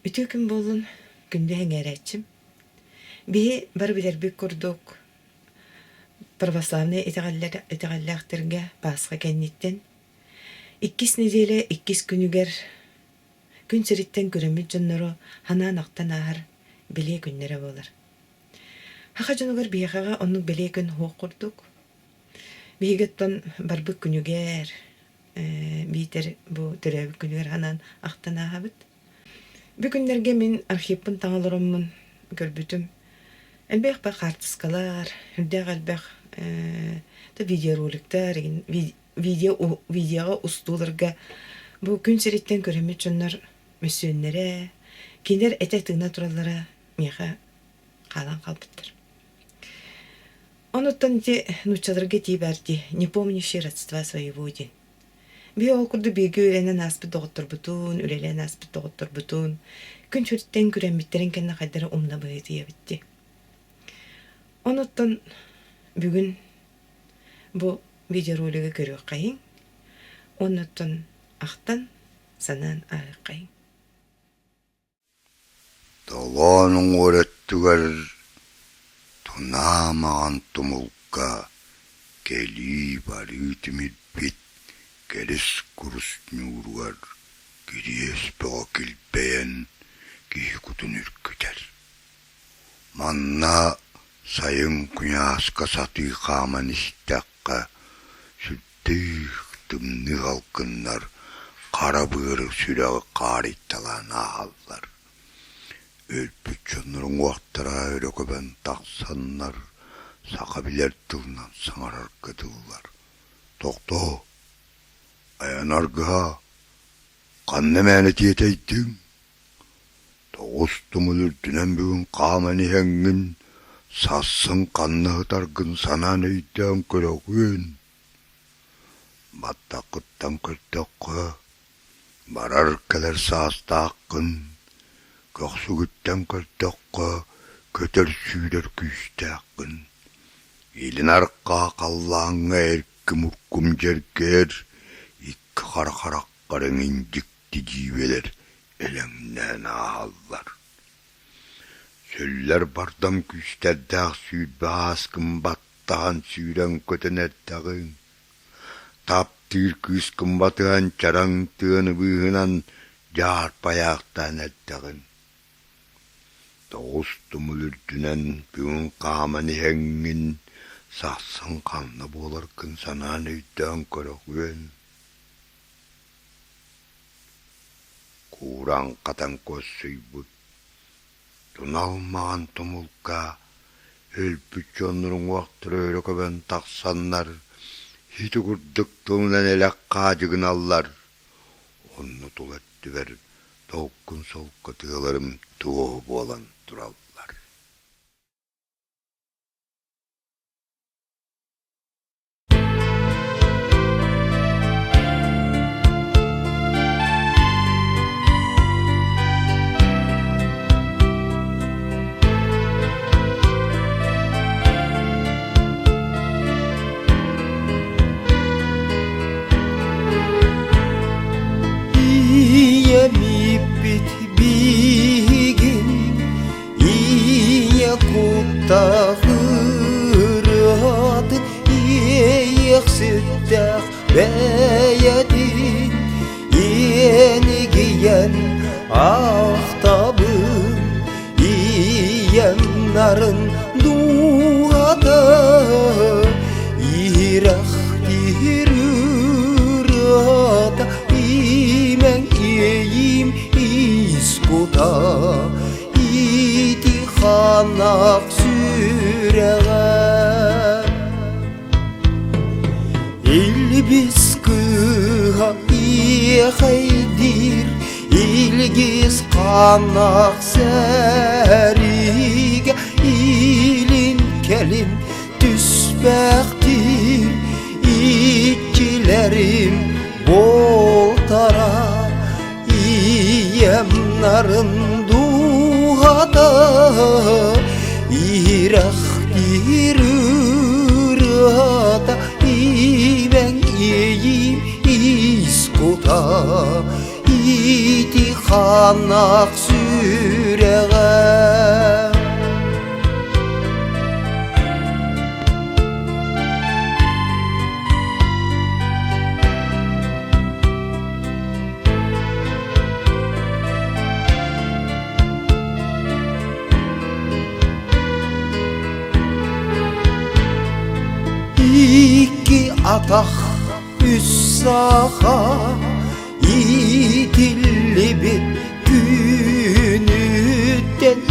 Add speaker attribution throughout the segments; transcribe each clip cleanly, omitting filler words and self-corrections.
Speaker 1: Үтүө күн буоллун, күндү сэҥээрээччим. Биһи бары билэрбит курдук, православнай итэҕэллэр итэҕэллээхтэргэ Пасха кэнниттэн иккис нэдиэлэ иккис күнүгэр күн сириттэн күрэммит дьоннору санаан-ахтан ааһар бэлиэ күннэрэ буолар. Саха дьонугар биһиэхэҕэ оннук бэлиэ күн суох курдук. Биһиги оттон барбыт күнүгэр биитэр бу төрөөбүт күнүгэр анаан ахтан ааһабыт. Бу күннэргэ мин архивпын таҥа олороммун көрбүтүм. Элбэх хаартыскалар, үрдээх элбэх видеороликтар, видео видеоҕа устууларга бу күн сириттэн көрөммүт дьоннор мөссүөннэрэ, кинилэр этэ-тыына тураллара миэхэ хаалан хаалбыттар. Онуттан ити нууччаларга этии баар дии, не помнящий родства своего диэн. Биһи ол курдук бииргэ үөрэнэн ааспыт доҕотторбутун, үлэлээн ааспыт доҕотторбутун күн сириттэн күрэммиттэрин кэннэ хайдара умна быһыытыйабыт дии. Онуттан бүгүн бу видеоролигы көрүөххэйиҥ, оннуттан ахтан, санаан ааһыаххайыҥ.
Speaker 2: Толоон уҥуор өттүгэр тунаа маҕан тумулга кэлии-барыы тимирбит кэрис курус ньууругар кириэс бөҕө килбэйэн киһи кутун үргүтэр. Манна сайын куйааска сатыы хааман истэххэ сүрдээх тымныы алгыннар хара быары сүрэҕи хаарыйталаан ааһаллар. Өлбүт дьоннор уҥуохтара өрө көбөн тахсаннар саха билэр тылынан саҥарарга дылылар: «Тохтоо, айан аргыһа, ханна мээнэ тиэтэйдиҥ? Тоҕус тумул үрдүнэн бүгүн хааман иһэҥҥин, сассын ханна сытаргын санаан өйдөөн көрөҕүөн. Баттаххыттан көрдөххө, барар-кэлэр саастааххын, көхсүгүттэн көрдөххө, көтөр-сүүрэр күүстээххин. Илин арҕаа халлааҥҥа эрким-уркум дьэргээр, икки хара хараххар эҥин дьикти дьиибэлэр элэҥнээн ааһаллар. Сүллэр бардам күүстэрдээх сүүрбэ ааскын баттаһан сүүрэн көтөн эрдэҕиҥ. Таптыыр кыыскын батыһан чараҥ тыаны быыһынан дьаарбайаахтаан эрдэҕиҥ. Тоҕус тумул үрдүнэн бүгүн хааман иһэҥҥин, сахсын ханна буоларгын санаан өйдөөн көрөҕүөн. Кууран-хатан көрсүйбүт, тунал маҕан тумулга өлбүт дьоннор уҥуохтара өрө көбөн тахсаннар, ити курдук тылынан элэх хаадьыгыналлар. Онно тула өттүбэр толкун солко тыаларым туоһу буолан тураллар.
Speaker 3: Ийэм ииппит биһигин Ийэ куттаах ырыатын иэйиэхситтээх бэйэтин иэнигийэн ахтабын ийэм нарын дууһата иһирэх тиһир ырыата имэҥ иэйиим ис кута Ити ханах сүрэҕэ Илбис кыыһа иэхэйдиир Илгиз ханах сэриигэ Илин кэлин түспэхтиир Иччилэрим буолтара Ийэм нарын дууһата иһирэхтиир ырыата имэҥ иэйиим ис кута ити ханах сү. Соҕотох үс саха иитиллибит күнүттэн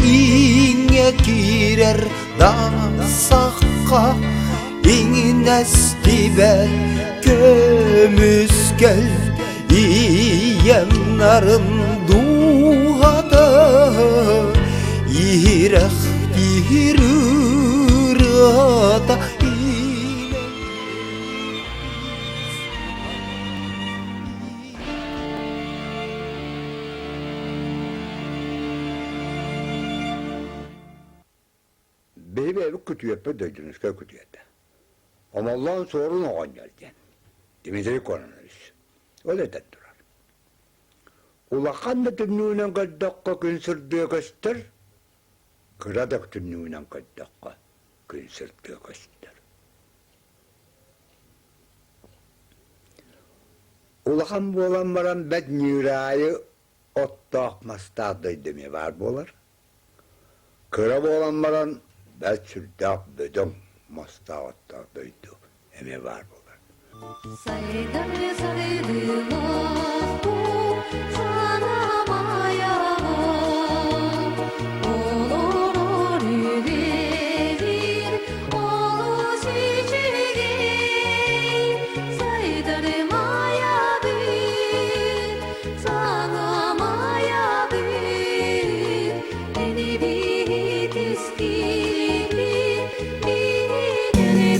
Speaker 3: иҥҥэ киирэр да сахха иҥнэстибэт көмүскэл ийэм нарын дууһата иһирэх тиһир ырыата.
Speaker 2: Биһи бэйэбит күтүөппүт Дойдунускай күтүөтэ. Омоллоон Суорун оҕонньор диэн Дмитрий Кононович. Ол этэн турар. Улахан да түннүгүнэн көрдөххө күн сырдыа көстөр, кыра да түннүгүнэн көрдөххө күн сырдыа көстөр. Улахан буолан баран бэт ньыыраайы оттоох мастаах дойду эмиэ баар буолар. Кыра буолан баран бэрт сүрдээх бөдөҥ мастаах оттоох дойду эмиэ баар буолар.
Speaker 4: Сайдар сайдыылаах санамайаҕа олорор үлэлиир олус үчүгэй сайдар майабыт санамайабыт энибит искирбит биһигэргэбит.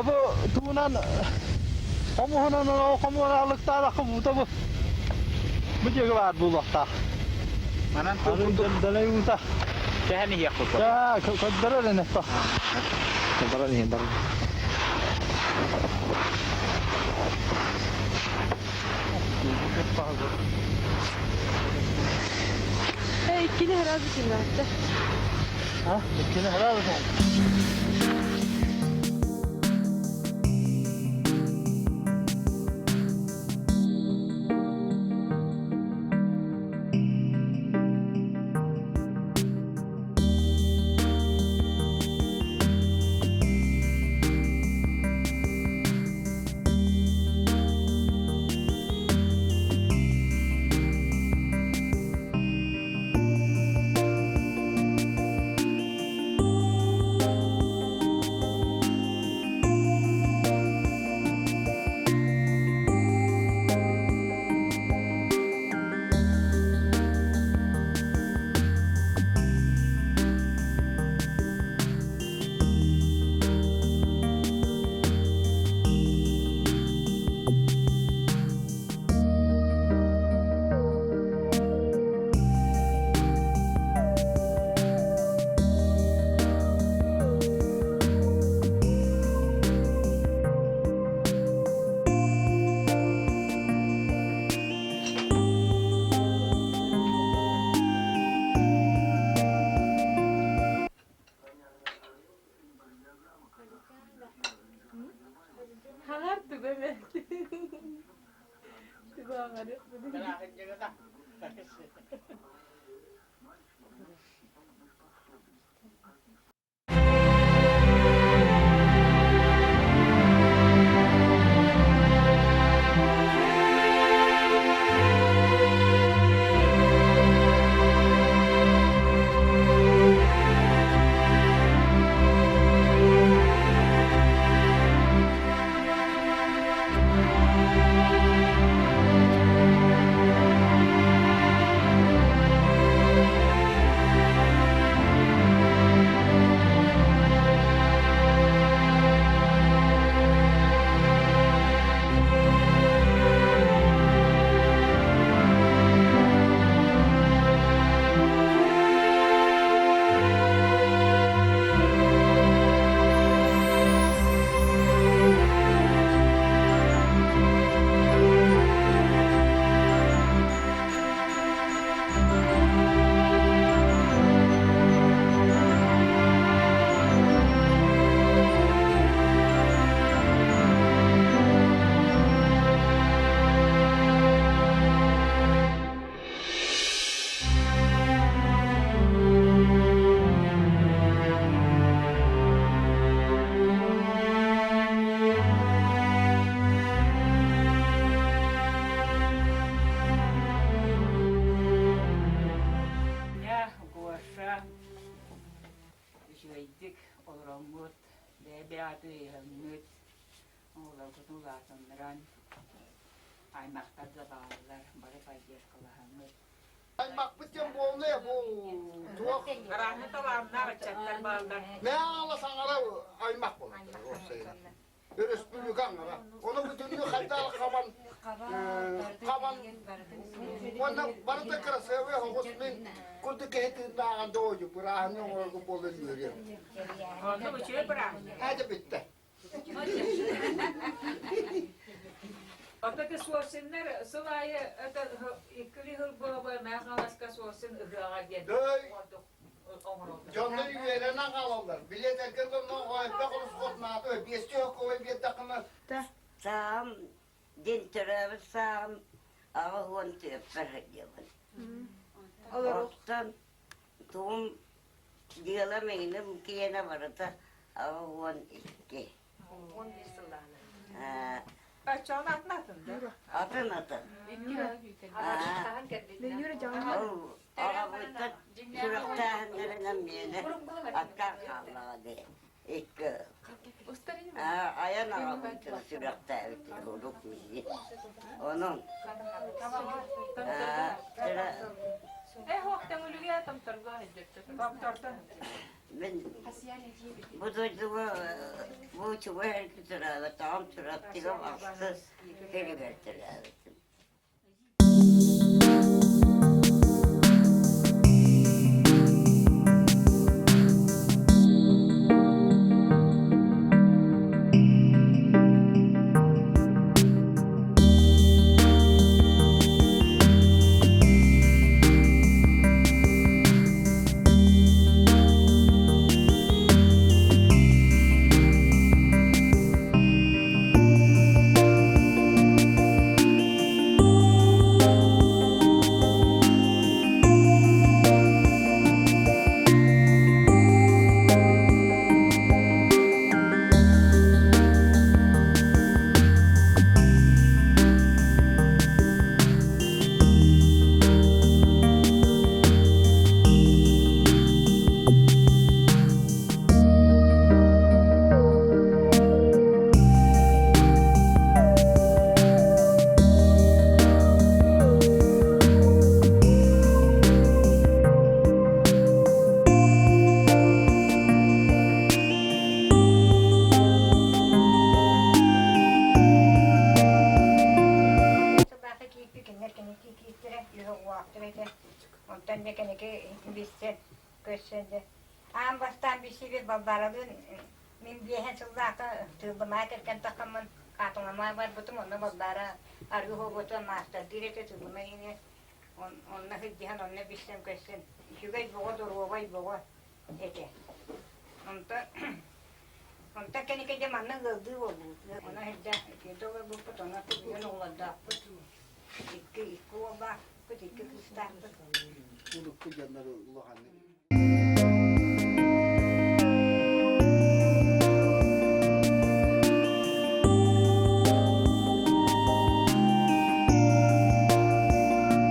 Speaker 5: Бу туунан хомуһунан хомуһунаалыктаах хомуута бу бу диэки баар буолуохтаах.
Speaker 6: Манан курдук
Speaker 5: Далай уута.
Speaker 6: Тэһэн иһиэх курдук.
Speaker 5: Да, көрдөрөр ene то. Көрдөрөр иһин бар.
Speaker 1: Иккини сразу кинатта.
Speaker 5: А, иккини сразу.
Speaker 7: Хаҥар тугу эмэ тугу аҥарыах
Speaker 6: Гоша үчүгэйдик олороҥҥут, бэйэ-бэйэҕитин өйөһөҥҥүт, оҕолоргутун улаатыннаран, аймахтар да бааллар, бары поддержкалаһаҥҥыт.
Speaker 8: Аймахпыт диэн буолла бу туох
Speaker 6: Араанны талааннаах ыччаттар бааллар.
Speaker 8: Мэала саҥара аймах буолар. Өрөспүүбүлүкэ аҥара. Ону бүтүннүү хайдах хабан хабан уонна барыта кырасыабай оҕус мин курдук киһи тыыннааҕын доҕойу бырааһынньык оҥорорго буолан үөрүөм.
Speaker 6: Онно үчүгэй бырааһынньык.
Speaker 8: Ээдэ бүттэ.
Speaker 6: Оттон суосиннар сыл аайы это иккили сыл буола Мээх Хаҥаласка суосин ыһыаҕа диэн
Speaker 8: Дьоннор үөрэнэн хаалаллар. Билиэтэргэ донно элбэх олус хотнааты биэстии хоккобой биэрдэххинэ
Speaker 9: Сааһым диэн төрөөбүт сааһым 84 сылдьабын. Оттон тугум дьыалам эҥиним киэнэ барыта 82.
Speaker 7: 11 сыллаана. Оччоҕун атын атын да?
Speaker 9: Атын атын. Ол аҕабыттан сүрэхтээһиннэринэн миэнэ аккар хааллаҕа дии. Икки айан аҕабыттан сүрэхтээбит урут миигин. Онон Мин бу дойдуга бу үчүгэй эргэ төрөөбөтөҕүм Чурапчыга ахсыс сиригэр төрөөбүтүм.
Speaker 10: Сыллаахы киирбит кинилэр кэнники кииртэрэ, үһү этэ. Онтон дьэ кэнники билсэн, көрсөн дьэ. Аан бастаан билсибит Балбааралыын мин биэһэн сыллаахха Тыыллымаа кэргэн таххаммын Хаатыҥамаа барбытым, онно Балбаара арыы оһуобута маастардыыр этэ Тыыллыма иһинэ. Онно сылдьыһан, онно билсэн көрсөн үчүгэй бөҕө, доруобай бөҕө этэ. Онтон Онтон кэнники дьэ манна ыалдыы буоллубут. Ону эрдэ итиитэ олорбуппут, ону бүтэн оҕолордоохпут. Икки, икки уоллаахпыт, икки кыыстаахпыт.
Speaker 8: Урукку дьоннору улаханнык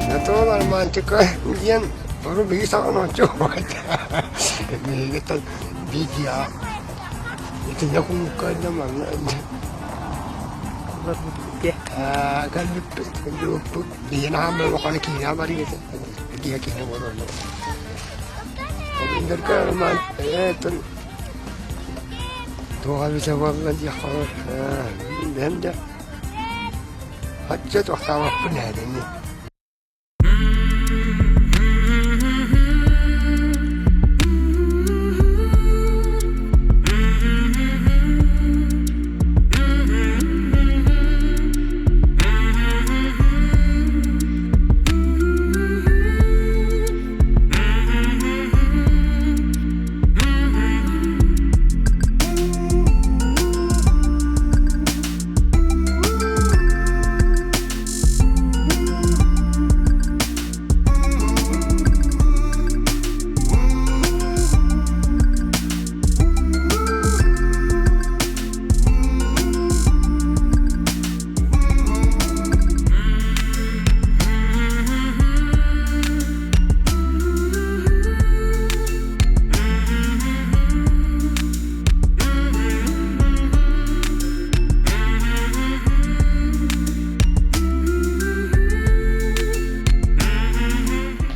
Speaker 11: Натуал романтика диэн бары биһиги саҕана оччо Биһигиттэн видео итиннэ кулуукка манна кэлбиппит кэлбиппит биһиги наһаа улахан киинэ бар этэ киһи киинэ буолаллар Эдэргэ роман туох эбитэ буолла диэххэ бэйэм да оччо тохтообоппун ээ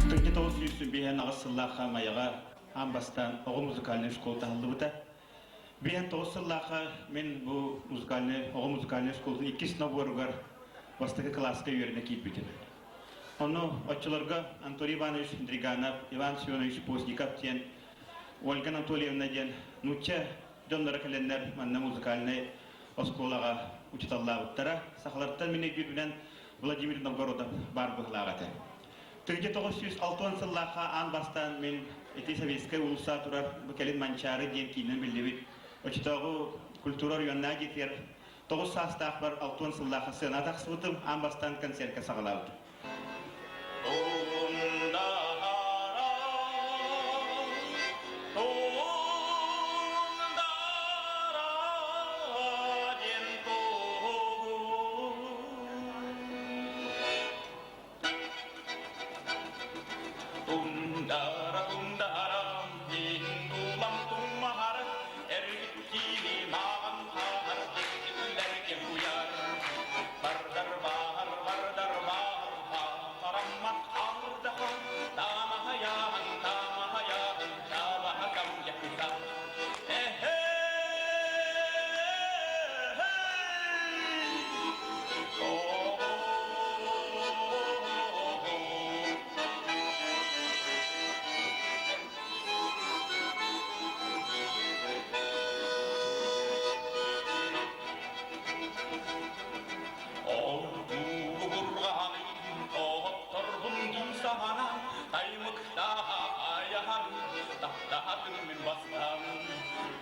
Speaker 12: Тыһыынча тоҕус сүүс биэһэн аҕыс сыллаахха Майаҕа аан бастаан оҕо музыкальнай школата аһыллыбыта. Биэһэн тоҕус сыллаахха мин бу музыкальнай оҕо музыкальнай школатын иккис наборугар бастакы кылааска үөрэнэ киирбитим. Ону оччолорго Анатолий Иванович Дриганов, Иван Семенович Постников диэн, Ольга Анатольевна диэн нуучча дьонноро кэлэннэр манна музыкальнай оскуолаҕа учууталлаабыттара. Сахалартан мин өйдүүрбүнэн Владимир Новгородов баар быһыылаах этэ. 1960 сыллаахха аан бастаан мин ити Советскай уулусса турар бу кэлин Манчаары диэн киинэн биллибит оччотооҕу культура оройуоннаах дьиэтигэр тоҕус саастаахпар алтыан сыллаахха сыана тахсыбытым, аан бастаан концертка саҕалаабытым. Тундара тундарам иһин туммахар эргиттиини мааҕан хаһар киллэргэ буйар бардар баһар бардар баһар хараммат хаһырдахан таамаһайаһан таамаһайаһан таабаһакам якута эхе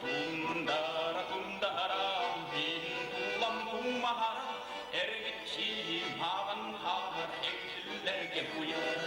Speaker 12: Тундара тундарам, тулам туммахара, Эргиччиим хаҕан хаҕар эксиллэргэ куйар.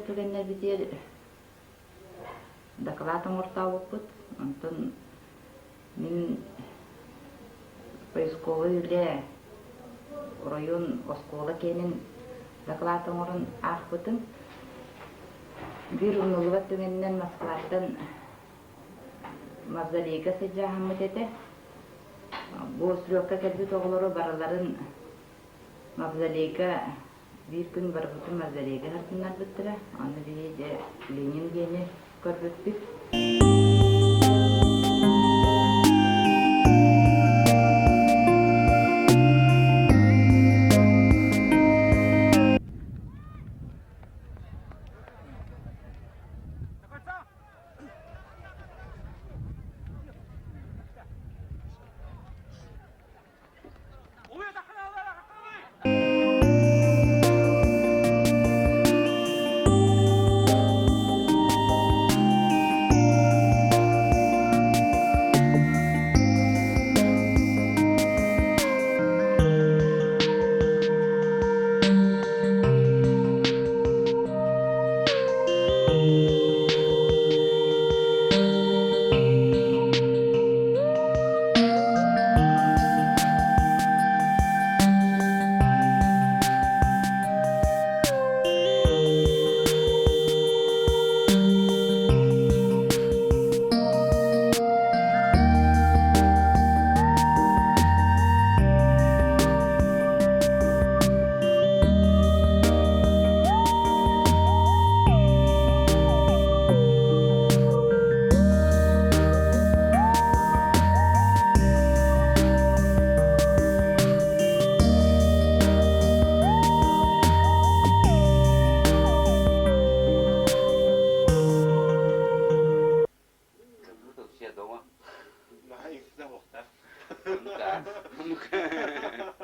Speaker 13: түгэннэрбитигэр дакылаат оҥортообуппут. Онтон мин поисковай үлэ оройуон оскуола киэнин дакылаат оҥорон аахпытым. Биир умнуллубат түгэнинэн Москваттан мавзолейга сыдьааһыммыт этэ. Бу слёкка кэлбит оҕолору барыларын мавзолейга биир күн барбытым мавзолейга сырытыннарбыттара. Аны биһи дьэ Ленин диэни көрбүппүт.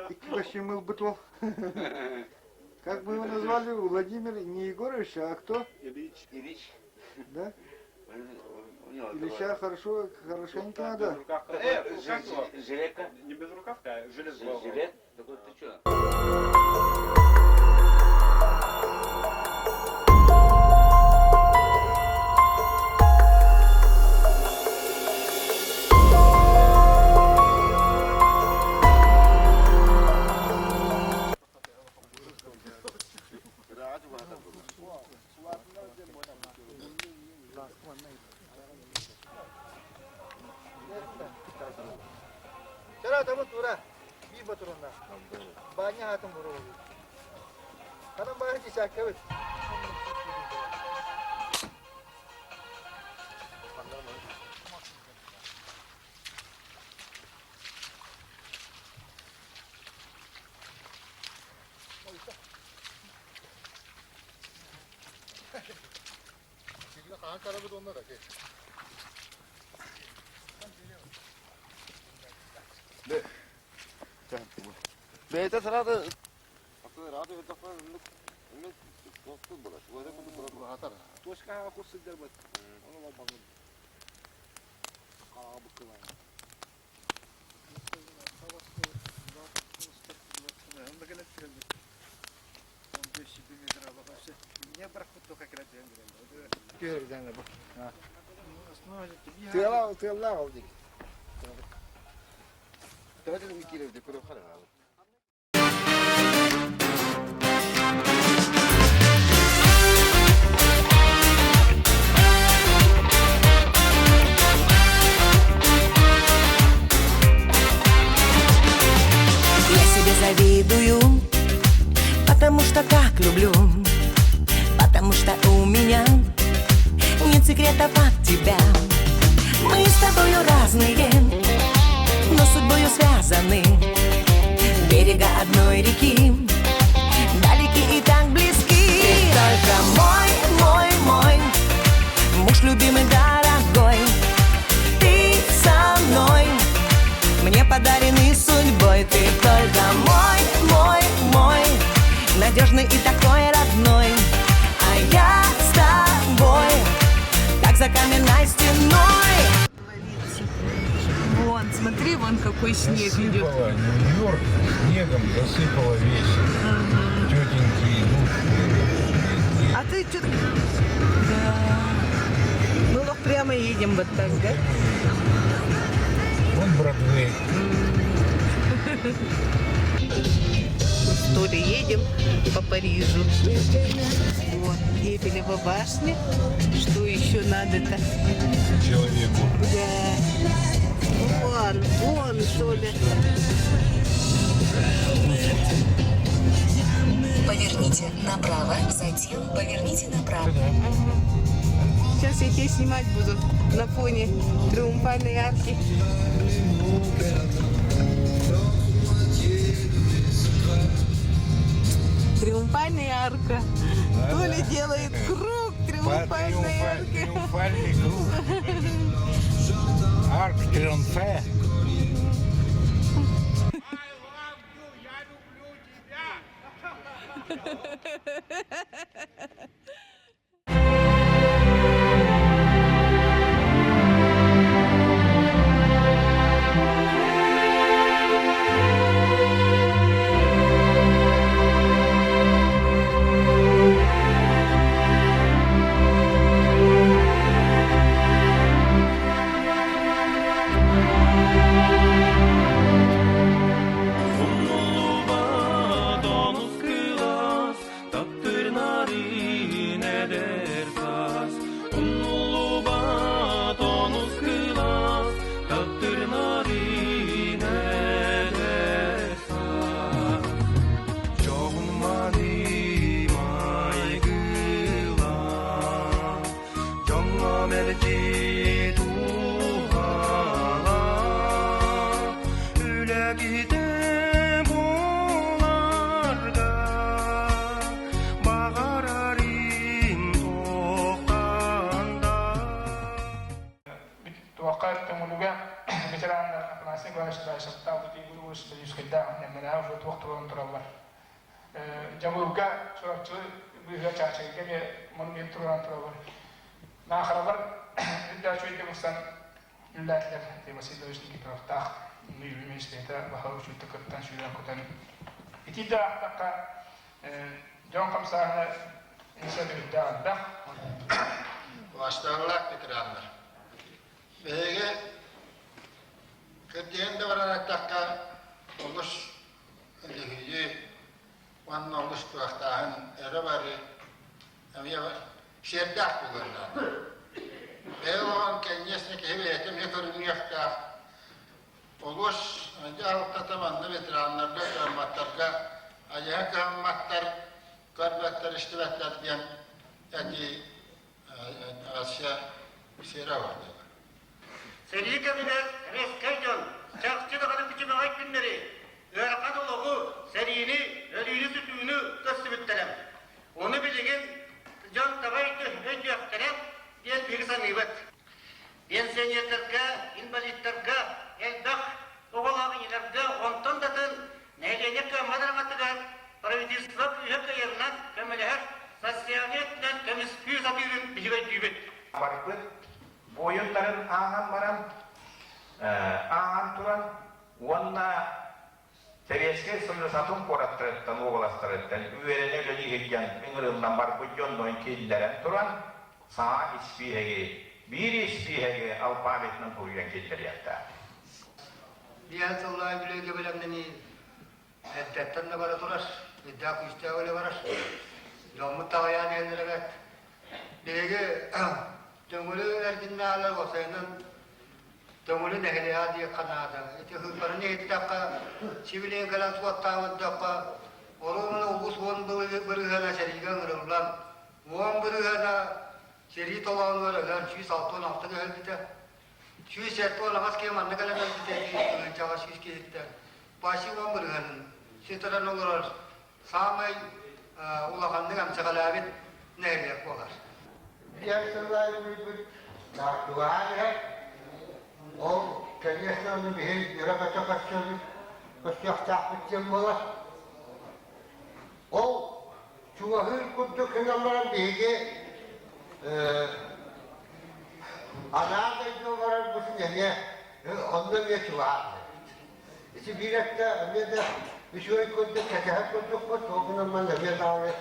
Speaker 8: Икки ылбыт уол. Как мы его назвали? Владимир не Егорович, а кто?
Speaker 14: Ильич. Ильич.
Speaker 8: Да? Ильича хорошо, хорошенько надо.
Speaker 14: Жилетка? Не без рукавка, а жилет. Жилет? Такой ты что?
Speaker 8: Тура, биир ботуруоннаах. Баанньа аатын буруолуу. Ханан баары десятка бит.
Speaker 14: Бэйэтэ сразу
Speaker 8: Тыала тыаллаах ол дии.
Speaker 15: Я себе завидую, потому что так люблю, потому что у меня нет секретов от тебя. Мы с тобою разные, но судьбою связаны. Берега одной реки, далеки и так близки. Ты только мой, мой, мой, муж любимый, дорогой. Ты со мной, мне подаренный судьбой. Ты только мой, мой, мой, надежный и такой родной. А я с тобой, как за каменной стеной.
Speaker 7: Вон, смотри, вон какой снег идет.
Speaker 16: Засыпала Нью-Йорк снегом, засыпала весь. Тетеньки идут.
Speaker 7: А. ты что? Да. Мы вот прямо едем вот так, да?
Speaker 16: Вон Бродвей.
Speaker 7: Что ли, едем по Парижу. Вот, Эйфелева башня. Что еще надо-то?
Speaker 16: Человеку.
Speaker 7: Да. Вон, вон, что ли.
Speaker 15: Поверните направо, затем поверните направо.
Speaker 7: Сейчас я тебя снимать буду на фоне триумфальной арки. Триумфальная арка.
Speaker 16: Да,
Speaker 7: То ли
Speaker 16: да.
Speaker 7: делает круг триумфальной арки.
Speaker 16: Триумфальный круг. Арк Триумфе.
Speaker 17: Туохха Төҥүлүгэ ветераннар Афанасий Николаевич Баишевтаах Бутигур Устаюскайдаах нэммэнээх уже туох туран тураллар. Дьабыылга Чурапчы быыһа Чаачайга эмиэ монумент туран тураллар. Наахаралар үрдээх үчүгэйдик ылсан үлэлээтилэр. Василий Никифоровтаах министрета баһа учуутта кыттан сүүрэн-көтөн. Ити да аахтахха дьон хамсааһына үрдээх элбэх.
Speaker 8: Убаастабыллаах ветераннар! Биһиги кырдьыгын да баран эттэххэ, олус үлүһүйүү уонна олус туохтааһын өрө барыы эмиэ сиэрдээх буолуон наада. Бэйэ олоҕун кэнньиэсне киһи бэйэтэ эмиэ көрүнүөхтээх. Олус дьаһалтата манна ветераннарга, кыамматтарга айыһа кыһамматтар, көрбөттөр, истибэттэр диэн этии Россия сиэрэ бар
Speaker 18: Сэрии кэмигэр резкэй дьон чахчы даҕаны күчүмэҕэй күннэри, ыарахан олоҕу, сэриини, өлүүнү-сүтүүнү көрсүбүттэрэ. Ону билигин дьон таба өйдүөхтэрэ диэн биһиги саныыбыт. Пенсионердарга, инвалидтарга, элбэх оҕолоох ийэлэргэ, онтон да атын нэһилиэнньэ кыаммат араҥатыгар правительство күүһэ кыайарынан көмөлөһөр социальнай өттүнэн көмүскүү сатыырын биһиги өйдүүбүт.
Speaker 19: Барбыт буойуннарын ааһан баран, ааһан туран уонна Сэбиэскэй Союз атын куораттарыттан, уобаластарыттан үөрэнэ үлэлии сылдьан ыҥырыллан барбыт дьоннорун киллэрэн туран, саҥа испииһэги, биир испииһэги алфавитынан суруйан киллэриэхтээх.
Speaker 11: Биэс сыллаах үбүлүөйгэ бэлэмнэнии эрдэттэн да бара турар, үрдээх күүстээх үлэ барар. Дьоммут таҕайаан иһэллэр эбээт. Биһиги Төҥүлү эргиннээҕилэр уопсайынан Төҥүлү нэһилиэгэ диэххэ наада. Ити ыһыылларын иһиттэххэ, сибилигин кэлэн суоттаабыттахха, оруобуна улуус уон бырыһыана сэриигэ ыҥырыллан, уон бырыһыана сэрии толоонугар өлөн 166 көһөрбүтэ. 176 киһи манна кэлэн өлбүтэ тыһыынчаҕа сүүс киһиттэн. Паси уон бырыһыанын сүтэрэн олорор саамай улаханнык эмсэҕэлээбит нэһилиэк буолар.
Speaker 8: Биир сыллаах үүрбүт наартылаһан иһэр. Ол конечно ону биһи үөрэ-көтө көрсөбүт, көрсүөхтээхпит диэн буолар. Ол чугаһыыр курдук гынан баран биһиги анаа дойду олорорбутун эмиэ онно эмиэ чугаһаан Ити биир өттө эмиэ да үчүгэй курдук кэтэһэр курдукпут, ол гынан баран эмиэ даҕаны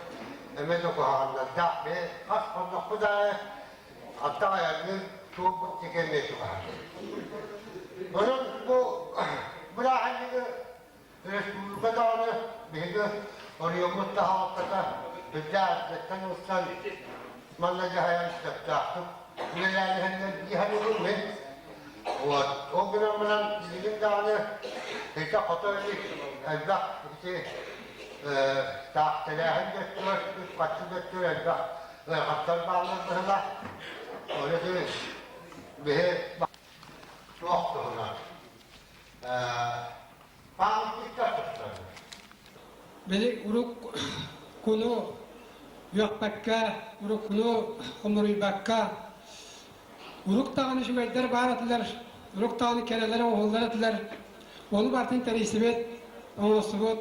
Speaker 11: эмиэ да куһаҕаннардаах. Бэйэ хас хоннохпут аайы аттах айанныыр суолбут диэки эмиэ чугаһар. Онон бу бырааһынньыгы республика даҕаны биһиги оройуоммут таһаҕаттата сүрдээх эрдэттэн ылсан манна дьаһайан сөптөөхтүк үлэлээн иһэллэр дии саныыбын мин. Вот. Ол гынан баран билигин даҕаны ситэ-хото илик элбэх ити таах тэрээһин да өттүгэр, үп-харчы да өттүгэр элбэх ыарахаттар бааллар быһыылаах. Ол ити биһи туох туһунан памятниктар тустарынан.
Speaker 20: Били уруккуну үөхпэккэ, уруккуну хомуруйбакка, урук даҕаны үчүгэйдэр баар этилэр, урук даҕаны кэрэлэр оҥоһуллар этилэр. Ону барытын тэрийсибит, оҥостубут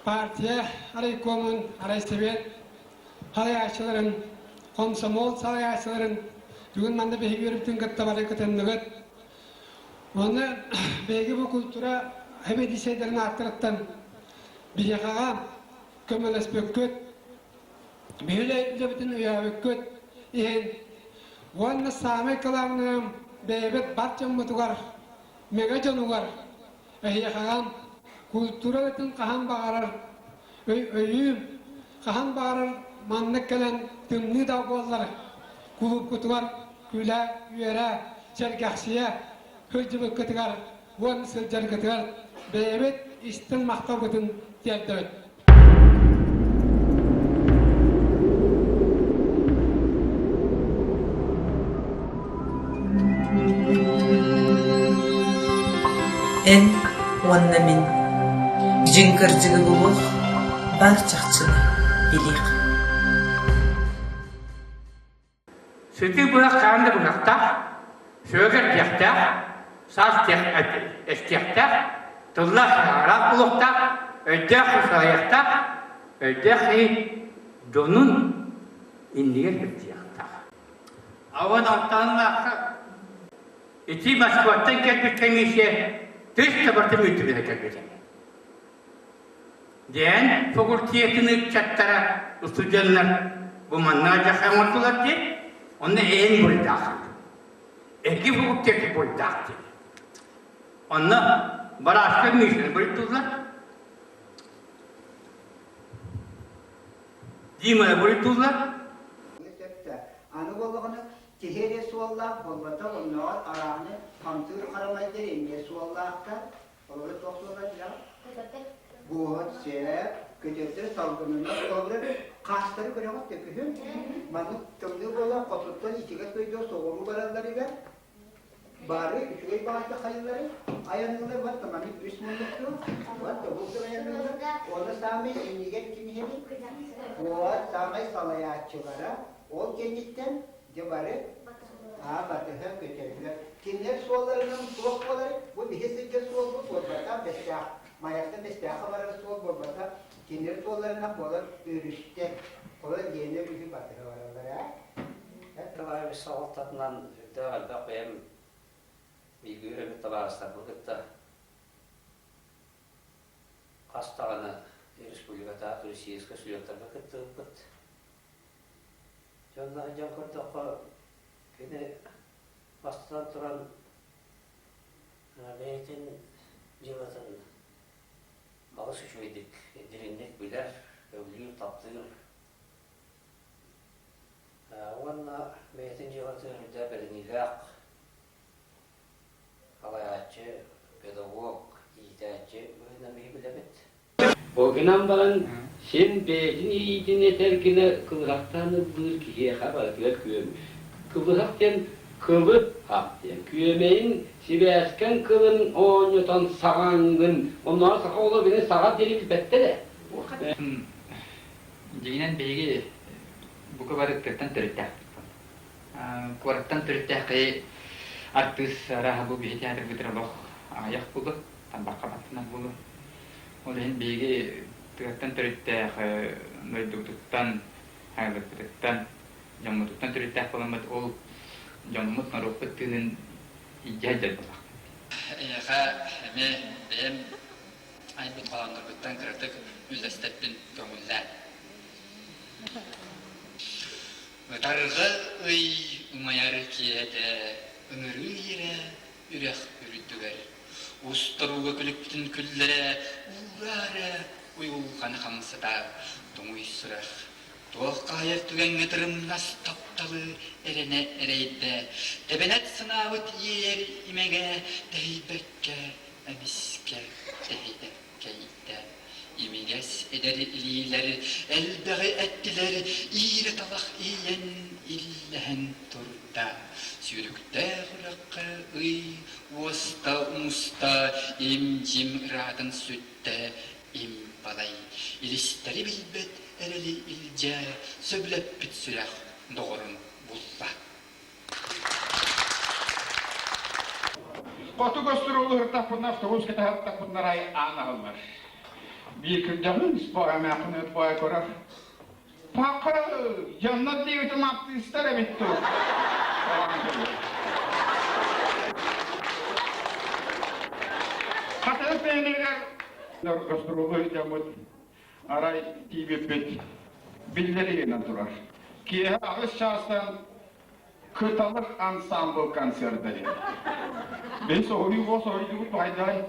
Speaker 20: партия райкомун, райсовет салайааччыларын, комсомол салайааччыларын бүгүн манна биһиги үөрбүтүн кытта бары кытынныгыт. Уонна биһиги бу культура сэбиэдиссэйдэрин ааттарыттан биһиэхэҕэ көмөлөспүккүт, биһиги үлэбитин өйөөбүккүт иһин уонна саамай кылаабынайым бэйэбит бар дьоммутугар, мэҥэ дьонугар эһиэхэҕэ культура үлэтин хаһан баҕарар өйүүм, хаһан баҕарар маннык кэлэн тымныы да буоллар кулуупкутугар күлэ, үөрэ, сэргэхсийэ сылдьыбыккытыгар уонна сылдьаргытыгар бэйэбит истиҥ махталбытын тиэрдэбит.
Speaker 1: Эн уонна мин дьиҥ кырдьыгы булуох, баар чахчыны билиэх.
Speaker 21: Сытыы быһах хаан да быһахтаах, сүөгэр диэхтээх, саас эстиэхтээх, тыллаах араах булуохтаах, өйдөөх салайыахтаах, өйдөөх киһи дьонун иннигэр кырдьыахтаах. Ауан алтааннаахха ити Москваттан кэлбит комиссия тыс да барыта мүлтүбүнэ кэлбитэ. Диэн факультетын ыччаттара устудьуоннар бу манна дьахай оҥордулар диэн, онно эн буруйдааххын. Эһиги факультеты буруйдаах диэн. Онно Барашка Мишина буруйдууллар. Дима буруйдууллар.
Speaker 22: Аны буоллаҕына киһи эрэ суоллаах буолбатах, оннооҕор арааһыны хамсыыр харамайдар эмиэ суоллаахтар. Олору туох суоллар билэҕин? Буоһат сээп, көтөрдөр салгынынан олорор хаастары көрөҕүт да күһүн маннык тымныы буолан хотуттан ичигэс дойдуга соҕуруу баралларыгар бары үчүгэй баҕайытык хайыылары айанныылар уонна маннык үс муннуктуу уонна бултур айанныылар уонна саамай иннигэр ким иһэрий буоһат саамай салайааччылара ол кэнниттэн дьэ бары Аа батыһа көтөллөр. Кинилэр суолларынан туох буолар? Бу биһи сылдьар суолбут буолбатах, Бэстээх, Майаттан Бэстээххэ барар суол буолбатах. Кинилэр суолларынан буолар өрүстэр. Олор Лена өрүһү батыһа бараллар ээ.
Speaker 23: Николаевич салалтатынан үрдээх элбэх бэйэм бииргэ үөрэммит табаарыстарбын кытта хас даҕаны республикатааҕы туристическай слеттарга кыттыбыппыт. Дьонно сылдьан көрдөххө, кини бастатан туран бэйэтин дьыалатын олус үчүгэйдик, дириҥник билэр, сөбүлүүр, таптыыр уонна бэйэтин дьыалатын үрдэ бэриниилээх салайааччы, педагог, иитээччи быһыытынан биһи билэбит.
Speaker 24: Ол гынан баран син бэйэтин иитин этэр гына кылыһахтаан ыллыыр киһиэхэ барытыгар күөм кылыһах диэн кылы ах диэн күөмэйин сибээскэн кылын оонньотон саҕаҥҥын оннооҕор саха оҕолоро били саҕа диэни билбэттэр ээ
Speaker 25: Дьиҥинэн биһиги бука бары тыаттан төрүттээхпит. Куораттан төрүттээх киһи артыыс арааһа бу биһи театрбытыгар олох аҕыйах буолуо, тарбахха баттанар буолуо. Ол иһин биһиги тыаттан төрүттээх дойдубутуттан, айылыкпытыттан, дьоммутуттан төрүттээх буоламмыт ол дьоммут, норуоппут тыынын илдьэ сылдьар буоллахпыт.
Speaker 26: Эйиэхэ эмиэ бэйэм айбыт хоһооннорбуттан кыратык үллэстэрбин көҥүллээн. Ытарҕа ый умайар киэһэтэ ыҥырыы иирэ үрэх үрдүгэр устарууга күлүкпүтүн күллэрэ уураара уйулҕаны хамсата туҥуй сүрэх туох хаһыйар түгэҥҥэ тырымнас тапталы эрэнэ эрэйдэ тэбэнэт санаабыт иэйэр имэгэ тэһийбэккэ эмискэ тэһитэ кэйдэ Имигэс эдэр илиилэр элбэҕи эттилэр, иирэ талах иһийэн иллэһэн турда. Сүүрүктээх үрэххэ ый уоста умуста, им-дьим ыраатан сүттэ, им балай. Илистэри билбэт эрэли илдьэ, сөбүлэппит сүрэх доҕорун булла.
Speaker 2: Хоту гастролу ыртахпытына автобус кэтэһэртахпытына арай аан аһыллар. Биир кырдьаҕын спора эмээххин ыт баай көрөр. Пака, дьоннор диэбитим артыыстар эбит дуу. Хатырык нэһилиэгэр гастролу дьоммут арай тиийбиппит биллэриинэн турар. Киэһэ аҕыс чаастан Кыталык ансамбл концерта диэн. Биһи соһуйуу буол соһуйдубут баайдаай.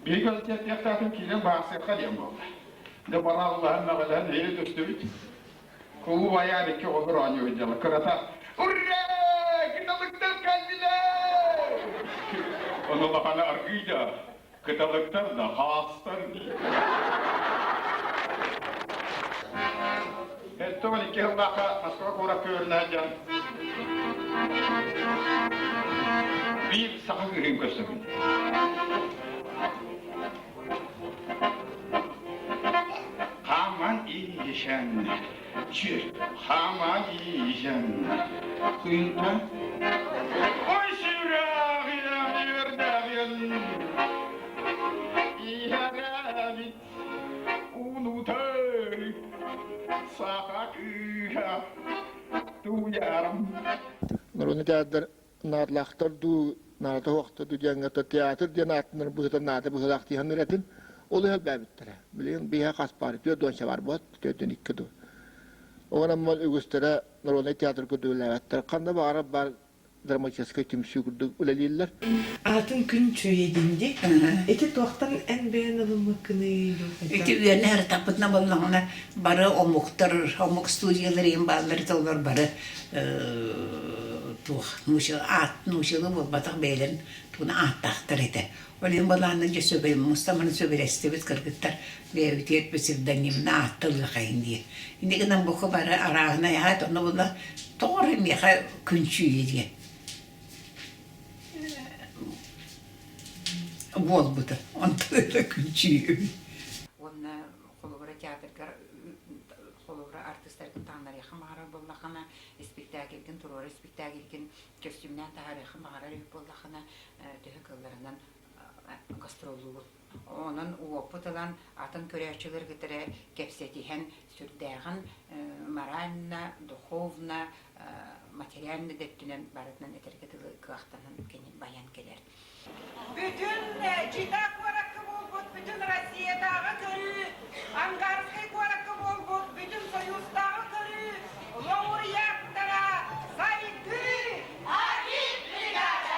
Speaker 2: Биһи концертиахтаатын киирэн баахсыахха диэн буолла. Дьэ барааллаһан мэҕэлэһэн эйэ төстүбүт. Кулууп айаар икки оҕолор оонньуу сылдьаллар. Кырата «Ура! Кыталыктар кэллилэр!» Ону улахана аргыый да Кыталыктар да хаастар дии. Эттон икки сыллаахха Москва куоракка үөрэнэ сылдьан биир саха кыыһын көрсөбүн. Хаман иишэн, чүр, хаман иишэн, кыынта. Ой, сүрэҕиэн, үөрдэҕиэн, иһэрэбит унутар саха кыыһа туйарым.
Speaker 8: Народный театр наадалаахтар дуу, наада суохтар дуу диэҥҥэ театр диэн ааттанар быһыыта наада быһыылаах дии саныыр этим. Ол иһин элбээбиттэрэ. Билигин биһиэхэ хас баар 40 бар буолт, 42 дуу. Онон үгүстэрэ народнай театр курдук үлэлээбэттэр. Ханна баҕарар баар драматическай түмсүү курдук үлэлииллэр.
Speaker 1: Аатын күн чүөйэдин дии. Ити туохтан эн бэйэн ылыммыккыный дуу?
Speaker 3: Ити үөнэ ырытаппытына буоллаҕына бары омуктар, омук студиялар иһин бааллар олор бары туох аат нуучалыы буолбатах бэйэлэрин тугун ааттаахтар этэ. Ол иһин былаанна дьэ сөбө мустаманы сөбүлэстибит кыргыттар бэйэбитигэр псевдонимна аатталыахайын диye. Инни гынан бука бары арааһынай аат онно була тоҕо эрэ миэхэ күнчүйэ диэн буолбута. Онтон эрэ күнчүйэбин.
Speaker 4: Уонна холобура театрга холобура артыыстаргын таҥнарыаххын баҕарар буоллаххына, испиктээкилгин туруора испиктээкилгин көстүүмнээн таһаарыаххын баҕарар үһү буоллаххына, төһө кыалларынан гастроллуугун. Онон уопут ылан, атын көрөөччүлэр кытары кэпсэтиһэн сүрдээҕин морально, духовно, материально да өттүнэн барытынан этэргэ дылы кыахтанан кини байан кэлэр.
Speaker 5: Бүтүн Чита куоракка буолбут бүтүн Россиятааҕы көрүү, Ангарскай куоракка буолбут бүтүн Союзтааҕы көрүү лауреаттара Сайдыы Агит-бригада!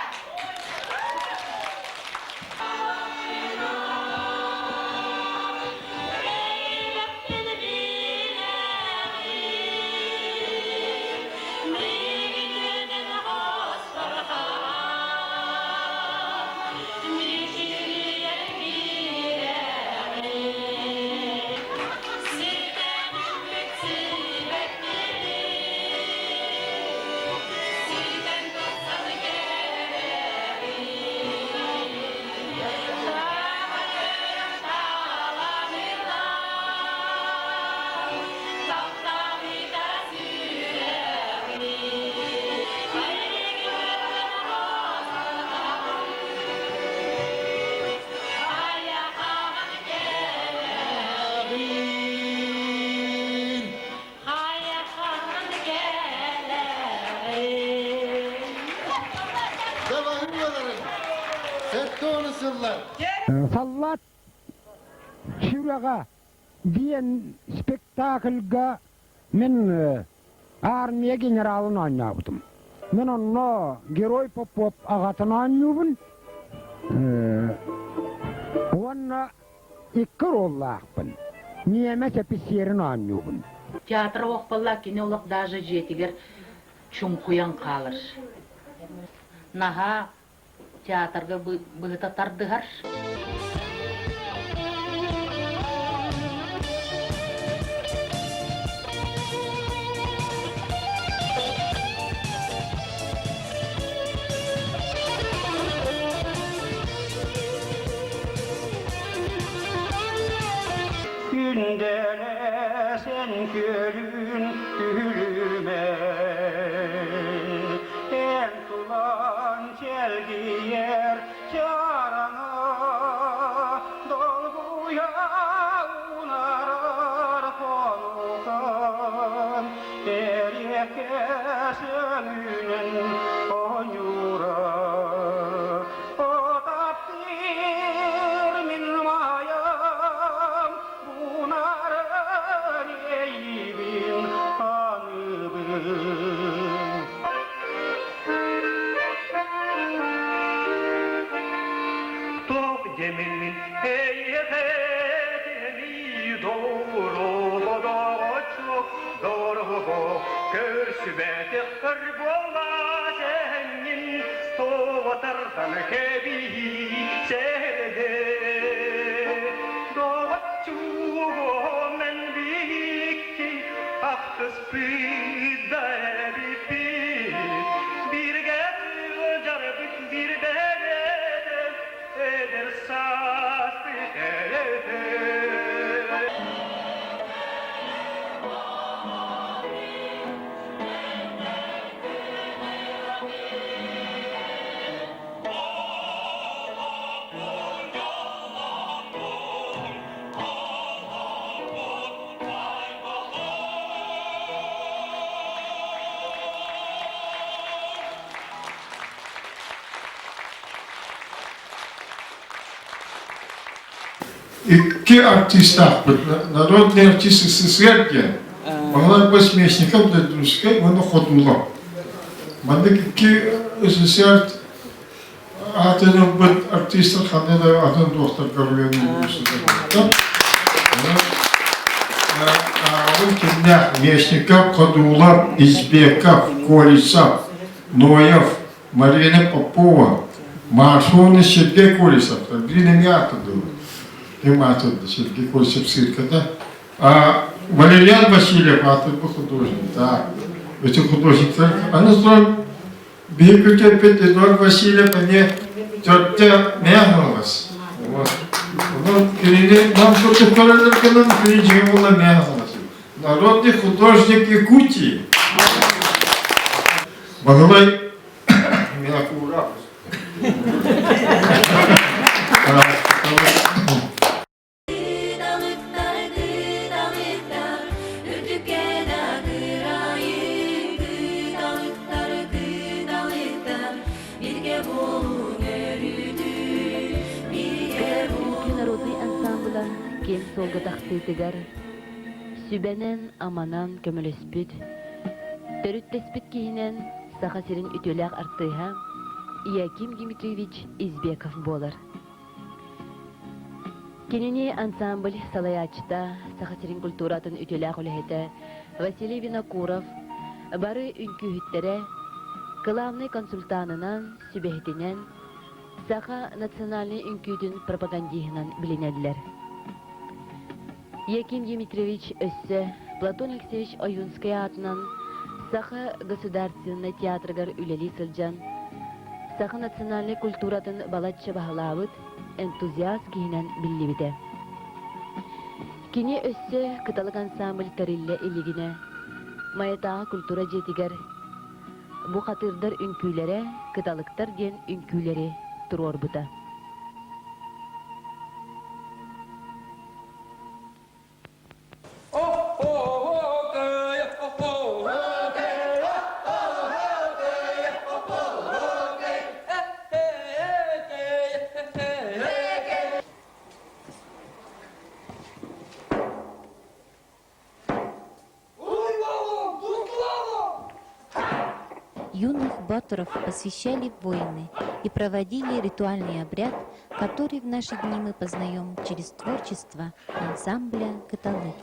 Speaker 20: Саллаат сүрэҕэ диэн спектакльга.
Speaker 6: Мин армия генералын оонньообутум. Мин онно Герой Попов аҕатын оонньуубун. Уонна икки роллаахпын. Ньиэмэс эписиэрин оонньуубун.
Speaker 9: Театр оһох кини олох даже дьиэтигэр чуҥкуйан хаалар. Наһаа театрга быһыта тардыһар.
Speaker 10: Күндэлэсэн күөлүн күлүмэн Эн тулан чэлгийэр чараҥа Долгуйа унарар хонукан Эриэккэ сөҥүнэн оонньуура О таптыыр мин маайам Унарар иэйиибин аныыбын Туох дьэмин эйиэхэ дорого дорого көрсүбэтэххэр буола сэннин тоҕотардан кэбиһии сэргэ Доҕоччугунан биһикки ахтыспыт да эбиппит бииргэ сылдьарбыт биир бэйэбит эдэр сааспыт эрэтэ.
Speaker 12: Икки артистаахпыт, народный артист СССР диэн. Баһылай Посмешников, Дойдунскай уонна Ходулов. Маннык икки СССР аатын ылбыт артистар ханна да атын туохтарга үлэлиир Ааҕабын кимнээх Местников, Ходулов, Избеков, Колесов, Ноев, Марина Попова, Марфовна Сергей Колесов, блин, эмиэ аатырдылар. Ким аатырды? Сергей Колесов цирката. А Валериан Васильев аатырбыт художник. Так, эти художниктар, аны туран Биһиги күтүөппүт Эдуард Васильев эмиэ төрдө мэйэ Вот. Онон кинини нам курдук көрөллөр гынан кини дьиҥэ буолла мэйэ Народный художник Якутии. Баһылай Милакуров.
Speaker 13: Народнай ансаамбыла киэҥ суолга тахсыытыгар сүбэнэн-аманан көмөлөспүт, төрүттэспит киһинэн Саха сирин үтүөлээх артыыһа Яким Дмитриевич Избеков буолар. Кинини ансамбль салайааччыта, Саха сирин культуратын үтүөлээх үлэһитэ Василий Винокуров бары үҥкүүһүттэрэ, кылаабынай консультанынан, сүбэһитинэн, саха национальнай үҥкүүтүн пропагандиһынан билинэллэр. Яким Дмитриевич өссө Платон Алексеевич Ойуунскай аатынан Саха государственнай театрыгар үлэлии сылдьан, саха национальнай культуратын балачча баһылаабыт энтузиаст киһинэн биллибитэ. Кини өссө Кыталык ансамбль тэриллэ илигинэ Майатааҕы культура дьиэтигэр бу хатыырдар үҥкүүлэрэ Кыталыктар диэн үҥкүүлэри туруорбута.
Speaker 7: Юных батыров посвящали воины и проводили ритуальный обряд, который в наши дни мы познаем через творчество ансамбля «Кыталык».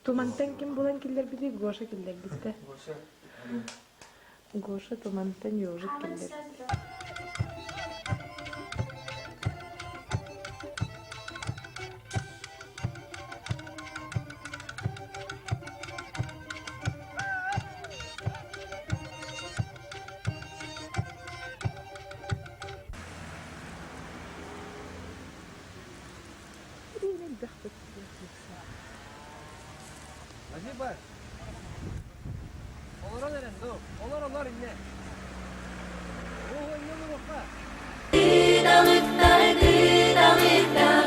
Speaker 1: Тумантан ким булан киллэрбитий? Гоша киллэрбиттэ. Гоша тумантан ежик киллэрбит.
Speaker 14: Кыдалыктар, кыдалыктар,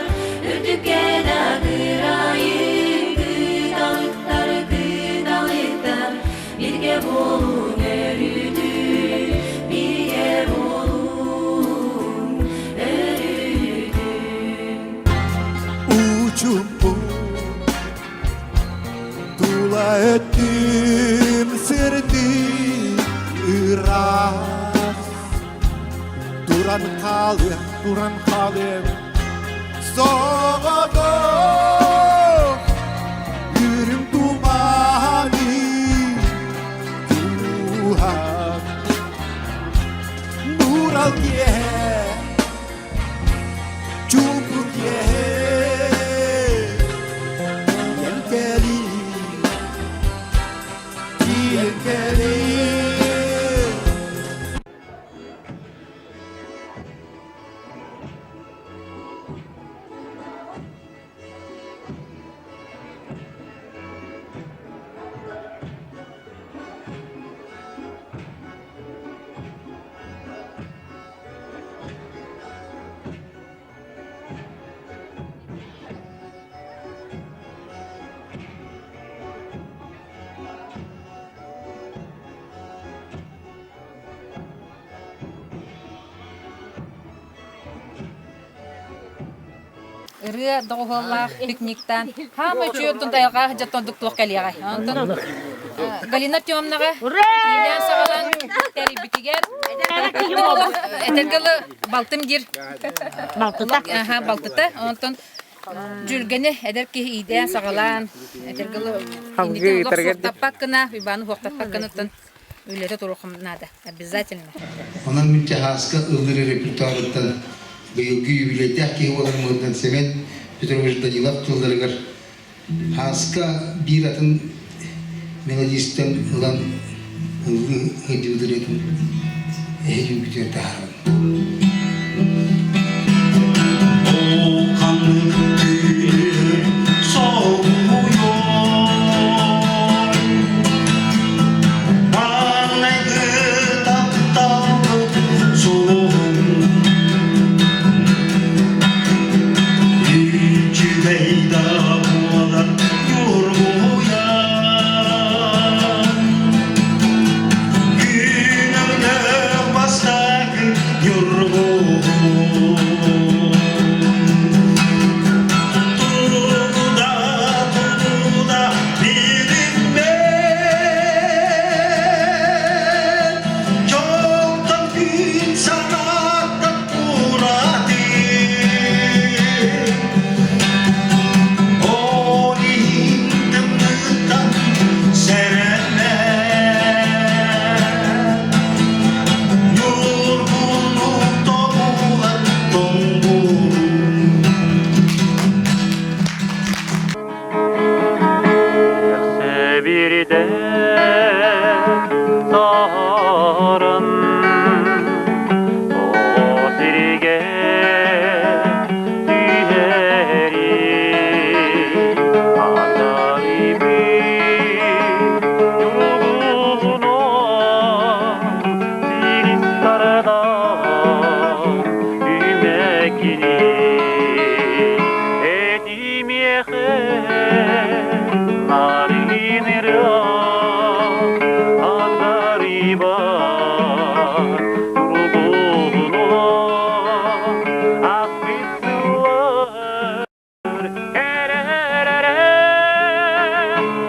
Speaker 14: үрдүккэ да кыраайын, кыдалыктар, кыдалыктар, бииргэ буолуҥ өрүүтүн, бииргэ буолуҥ өрүүтүн.
Speaker 15: Учумпу тула өттүм сырдык ыраас туран хаалыам туран хаалыам соҕотох үрүҥ туманы кууһан нуурал киэһэ чуумпу киэһэ тиийэн кэлии тиийэн кэлии
Speaker 16: Ырыа доҕуһуоллаах пикниктаан хаамай үчүгэй оттон айылҕа дьоттон туох кэлиэҕэй. Онтон Галина Артемовнаҕа иилээн саҕалаан тэрийбитигэр этэргэ дылы балтым диир. Балтыта. Аха, балтыта. Онтон Дьүлгэни эдэр киһи иидээн саҕалаан этэргэ дылы инники олох суохтаппат гына, Уйбааны суохтаппат гына үлэтэ туруоххун наада обязательно.
Speaker 17: Онон мин чаһааска ыллыр репертуарыттан быйылгы юбилейдаах киһи буоларым Семен Петрович Данилов тылларыгар Хааска биир атын мелодистан ылан ыллыы сылдьыбыт ырыатын эһиги таһааран.
Speaker 10: Ханнык түүнү соһуйуой Маҥнайгы тапталбыт суоһун Үчүгэй да буолар ньургуйан Күн өҥнөөх бастакы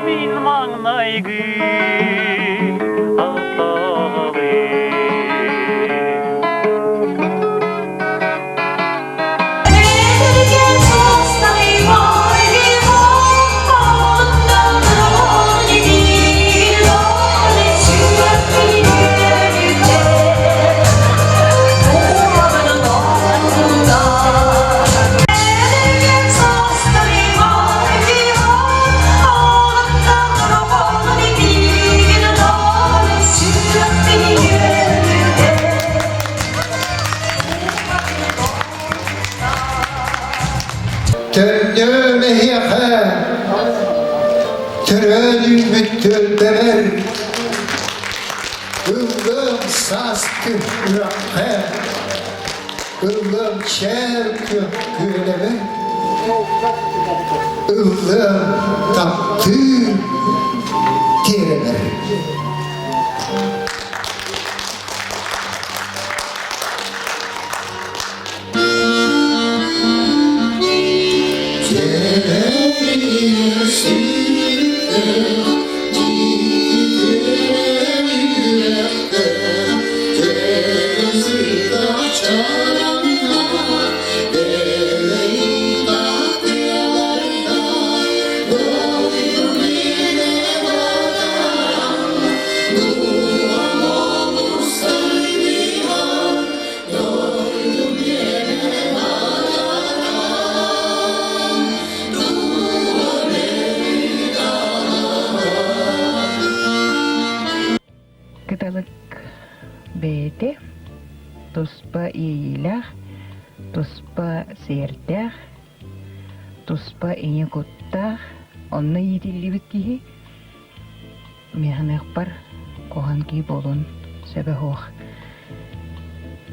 Speaker 10: Мин маҥнайгы
Speaker 12: Төннүөм эһиэхэ, төрөөн үүммүт түөлбэбэр, ыллыам сааскы үрэххэ, ыллыам чээл күөх күөлэбэр, ыллыам таптыыр тиэрэбэр.
Speaker 4: Кыталык бэйэтэ туспа иэйиилээх, туспа сиэрдээх, туспа ийэ куттаах, онно иитиллибит киһи Миэхэниэхпэр куһаҕан киһи буолуон сөбө суох.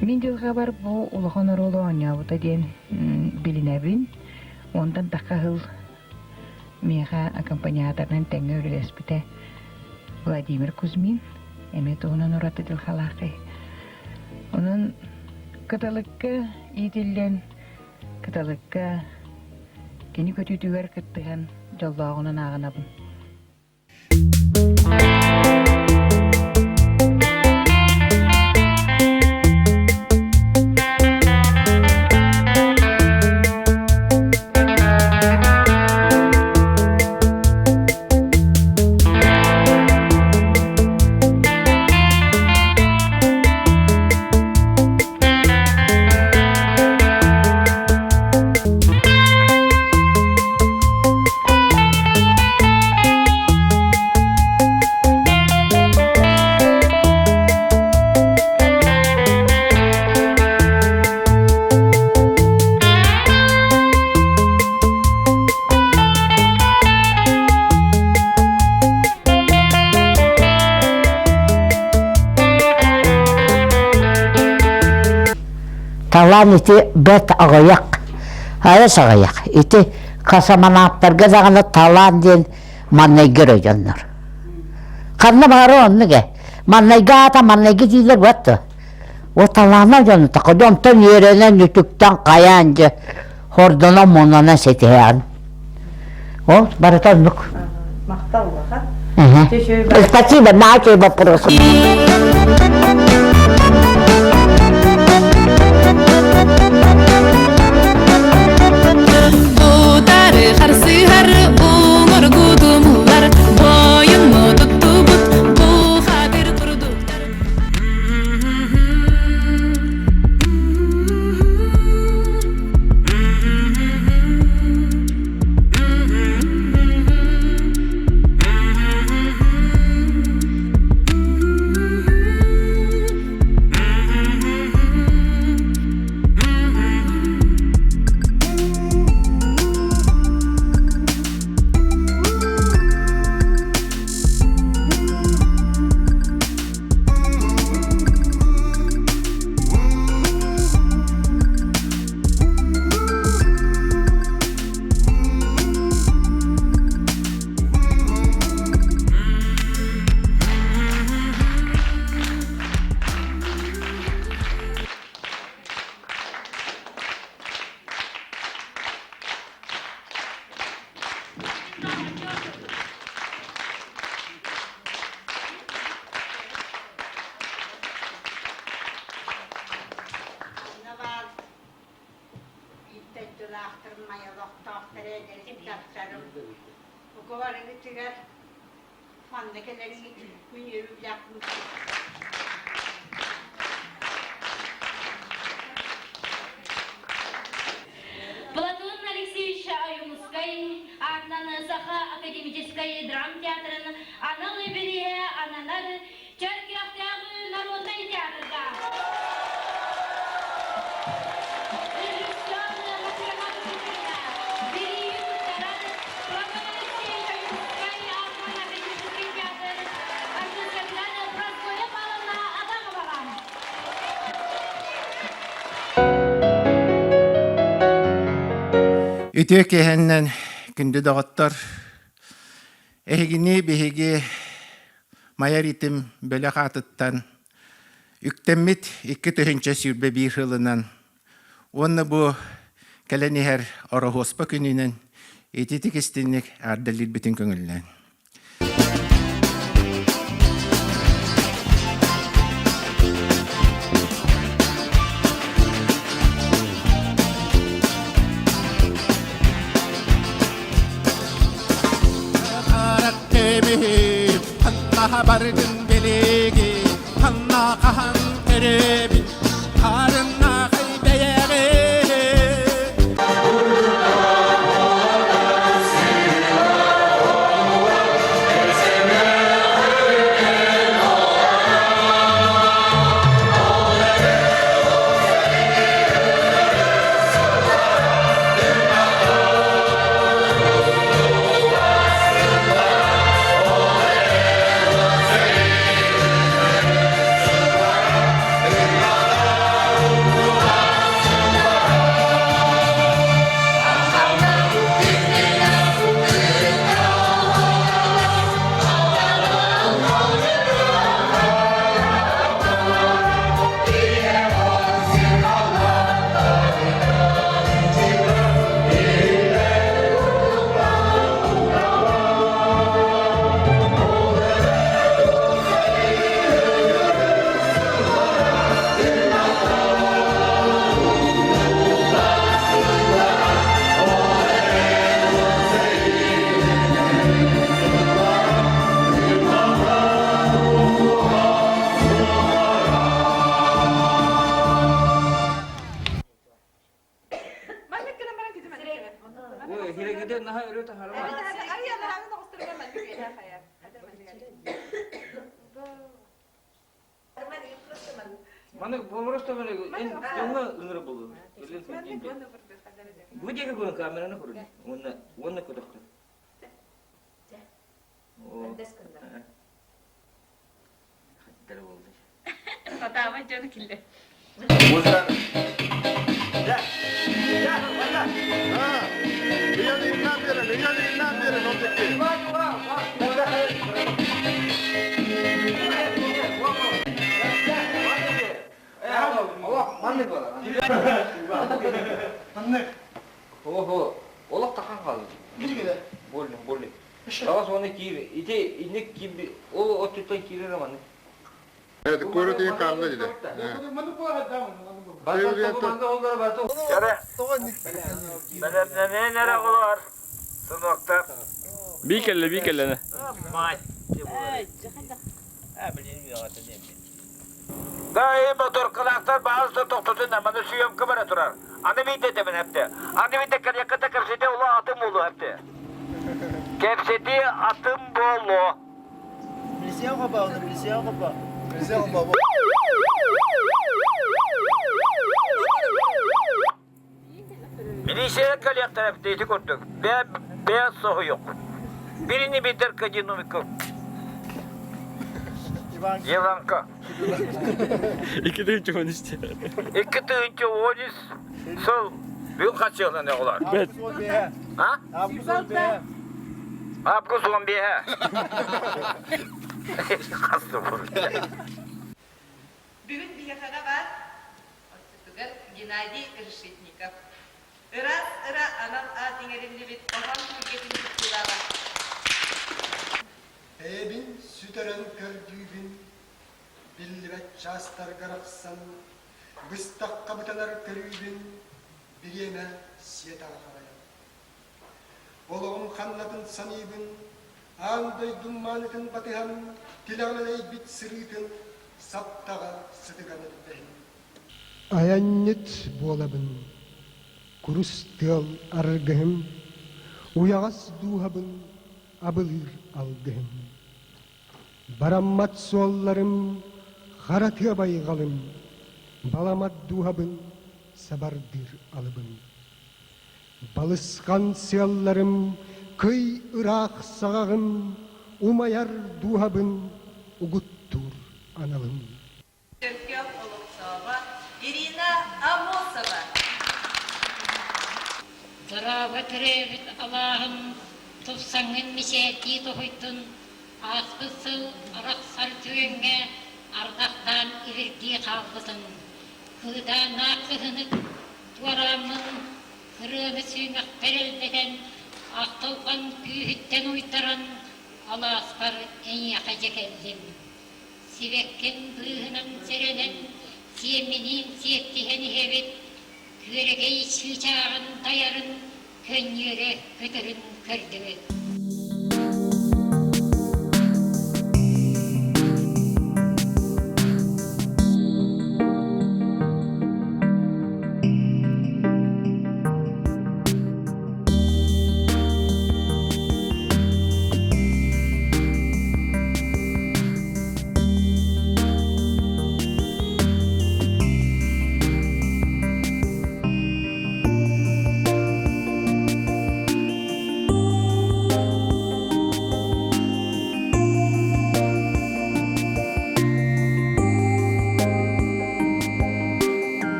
Speaker 4: Мин дьылҕабар бу улахан оруолу оонньообута диэн билинэбин. Онтон тахха сыл миэхэ аккомпаниаторынан тэҥҥэ үлэлэспитэ Владимир Кузьмин. Эмиэ туһунан ураты дьылҕалаах киһи. Онон кыталыкка иитиллэн, кыталыкка кини көтүүтүгэр кыттыһан дьоллооҕунан ааҕынабын.
Speaker 11: Талаан ити бэрт аҕыйах, айас аҕыйах. Ити космонавтарга даҕаны талаан диэн маннайгы эрэ дьоннор. Ханна баҕарар оннук ээ. Маннайгы аата маннайгы дииллэр буолла. О талаана дьону таха онтон үөрэнэн үтүктэн хайаан дьэ хордонон мунанан ситиһэҕин. Ол барыта оннук.
Speaker 1: Махтал улахан.
Speaker 11: Спасибо, на вопрос.
Speaker 14: Утары харсыһар уҥуоргутумулар бойумму туттубут бухатыр курдуктар.
Speaker 18: Майа олохтоохторо эдэр ыччаттарым бука барыгытыгар манна кэлэргит күн үөрүүлээхпин
Speaker 19: Платон Алексеевич Ойуунускай аатынан Саха академическай драмтеатрын анал бирииһэ ананар Чөркөөхтөөҕү народнай театрга. Режиссер Матрена Дмитриевна бирииһи туттарар Платон Алексеевич Ойуунускай аатынан академическай театр артыыскатынан Прасковья Павловна Адамоваҕа.
Speaker 21: Үтүө киэһэннэн күндү доҕоттор, эһигини биһиги Майа ритм бөлөх аатыттан үктэммит 2021 сылынан уонна бу кэлэн иһэр Ороһуоспа күнүнэн ититик истинник аардалиирбитин көҥүллээн.
Speaker 15: Баргын билиги, ханна хаһан көрөбүн, хаарыннаахай бэйэҕи.
Speaker 25: Маны просто дьоҥҥо ыҥыра буолуо. Бу диэки көрүн камераны көрүн. Уонна уонна көтөхтө. Хаттары болду.
Speaker 16: Сатаабат дьону киллэр.
Speaker 25: Ого, олох тахан хаалды. Болли, болли. Таҕас уонна киир. Ити инник киир ол оттуттан киирэр маннык.
Speaker 12: Evet, kuyruğu değil kanlı dedi.
Speaker 25: Бэлэмнэнэн эрэ оҕолор сынуоктар.
Speaker 26: Бии кэллэ, бии кэллэ.
Speaker 25: Мать. Да, моторкалаахтар баҕас тохтотун маны съемка бара турар. Аны биитэ тэбин эпте. Аны биитэ кэлиэккэ кэпсэтии улуу атым буолуо эпте. Кэпсэтии атым буолуо. Милиция кэлиэхтэрэ ити курдук бэйэ соһуйук. Бирини бидер кадинумику. Еланка.
Speaker 26: 2013.
Speaker 25: 2013 сыл бүгүн хачыылан оҕолор. А? Август 15. Хасты
Speaker 5: Бүгүн биһиэхэҕэ баар Оччотугар Геннадий Решетников. Ыраас ыра анал аат иҥэриллибит хоһоон түһүлгэтин кыттыылааҕа.
Speaker 22: Бэйэбин сүтэрэн көрдүүбүн, биллибэт чаастарга арахсан, быстахха бытанар көрүүбүн, бириэмэ сиэтэҕэ харайан. Олоҕум ханнатын саныыбын, аан дойдум маанытын батыһан, тилэҕинэн эйбит сырыытын саптаҕа сытыган эрдэһин.
Speaker 2: Айанньыт буолабын, курус тыал аргыһым, уйаҕас дууһабын абылыыр алгыһым. Бараммат суолларым, хара тыа байҕалым, баламат дууһабын сабардыыр алыбым. Балысхан сыалларым, кый ыраах саҕаҕым, умайар дууһабын угуттуур аналым.
Speaker 5: Чөркөөх олохтооҕо Ирина Аммосова.
Speaker 3: Дорообо төрөөбүт алааһым, тупсаҥҥын мичээрдии тоһуйдун, ааспыт сыл арахсар түгэҥҥэ ардахтаан ибирдии хаалбытым. Кыыдааннаах кыһыны туорааммын, ырыаны сүүмэхпэр элбэтэн, ахтылҕан күүһүттэн уйдаран, алааспар эйиэхэ дьэ кэллим. Сибэккин быыһынан сэрэнэн, сиэмминиин сиэттиһэн иһэбит, күөрэгэй чыычааҕын дайарын, көнньүөрэ көтөрүн көрдүбүт.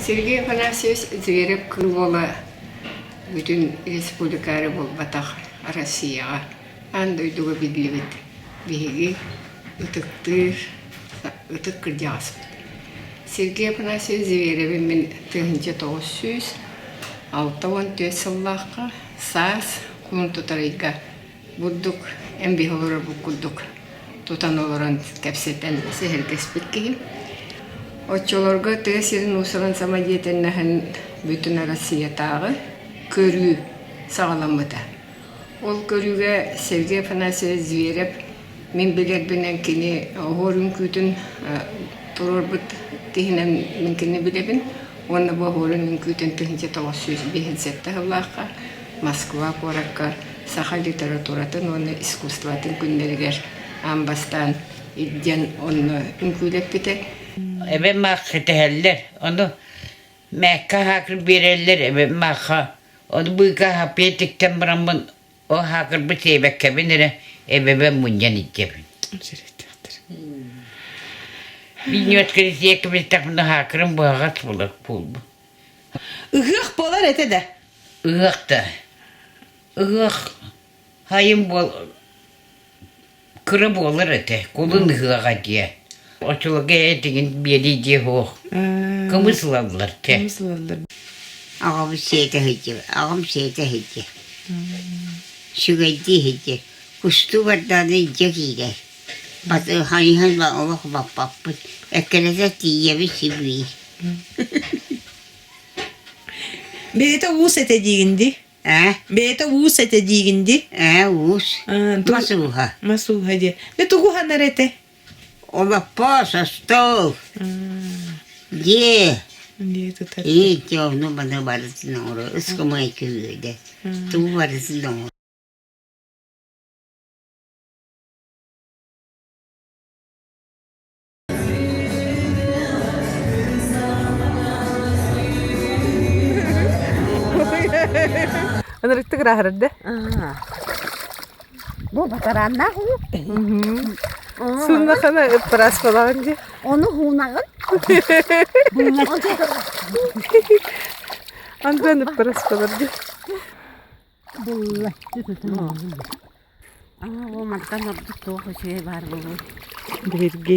Speaker 6: Сергей Афанасьевич Зверев-Кыыл Уола бүтүн республика эрэ буолбатах, Россияҕа, аан дойдуга биллибит биһиги ытыктыыр ытык кырдьаҕаспыт. Сергей Афанасьевич Звереви мин 1964 сыллаахха саас кулун тутар ыйга бурдук эмбиһи олорорбут курдук тутан олорон кэпсэтэн сэһэргэспит киһим. Оччолорго тыа сирин уусуран самодеятельноһын бүтүн Россиятааҕы көрүү саҕаламмыта. Ол көрүүгэ Сергей Афанасьевич Зверев мин билэрбинэн кини оһуор үҥкүүтүн туруорбут киһинэн мин кини билэбин уонна бу оһуорун үҥкүүтүн 1957 сыллаахха Москва куоракка саха литературатын уонна искусствотын күннэригэр аан бастаан илдьэн онно үҥкүүлэппитэ.
Speaker 8: Эбэм маахха кэтэһэллэр. Ону мээккэ хаакыр биэрэллэр эбэм маахха. Ону быыка хаппыйа тиктэн бараммын ол хаакырбыт сиэбэккэбин эрэ эбэбэр мунньан илдьэбин. Минньүөткэни сиэккэ билтэхпинэ хаакырым быһаҕас буолар буолбут.
Speaker 5: Ыһыах буолар этэ да?
Speaker 8: Ыһыах да. Ыһыах хайын буол кыра буолар этэ. Кулун ыһыаҕа диэ. Оччолорго этигин биэрии диэ суох. Кымыс ылаллар те.
Speaker 1: Кымыс ылаллар.
Speaker 9: Аҕабыт сиэтэ сылдьар, аҕам сиэтэ сылдьар. Сүгэйдии сылдьар. Кустуу бардаҕына илдьэ киирэр. Хайыһан олох баппаппыт. Эккирэтэ тиийэбит сибиир.
Speaker 1: Бэйэтэ уус этэ диигин дии?
Speaker 9: Ээ?
Speaker 1: Бэйэтэ уус этэ диигин дии?
Speaker 9: Ээ, уус. Мас ууһа.
Speaker 1: Мас ууһа диэ. Дэ тугу уһанар этэ?
Speaker 9: Олоппос, остуол. Дьиэ.
Speaker 1: Дьиэ тутар.
Speaker 9: Ии, ону маны барытын оҥорор. Ыскымай күһүөдэ. Тугу барытын оҥорор.
Speaker 5: Ынырыктык ырааһырар да?
Speaker 20: Бу батарааннаах уу.
Speaker 5: Суннахана ыппыраас буолаҕын дии.
Speaker 20: Ону һуунаҕын.
Speaker 5: Антон ыппыраас буолар дии.
Speaker 20: Булла. Аа, мантан ордук туох үчүгэй баар буолуой?
Speaker 1: Билирги.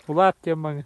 Speaker 26: Улаат диэн маҥы.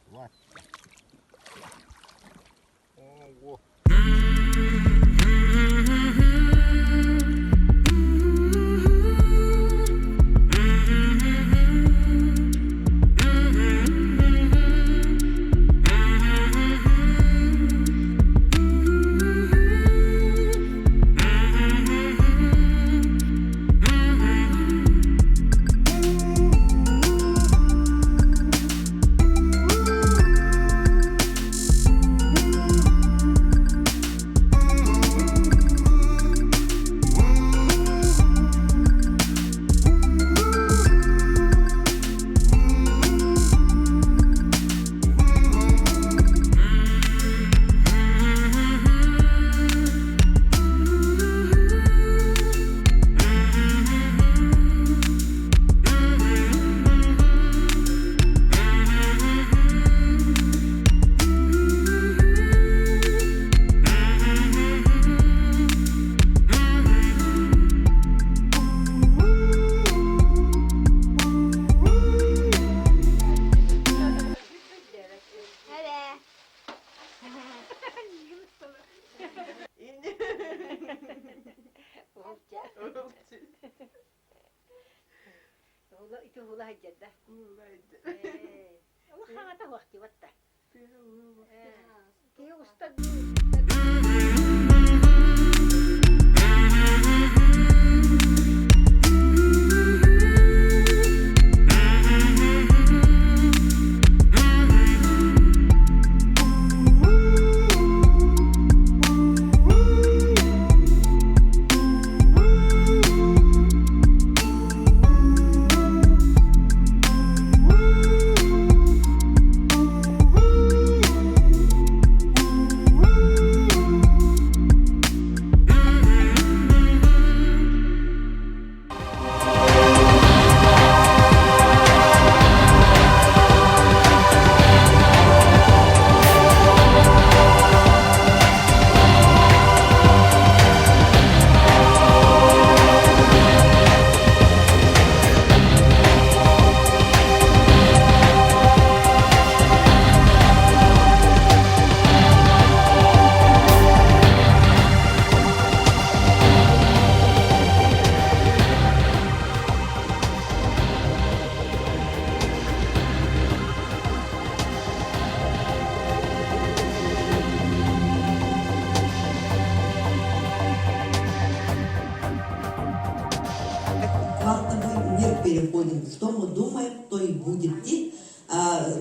Speaker 7: переходим. Что мы думаем, то и будет.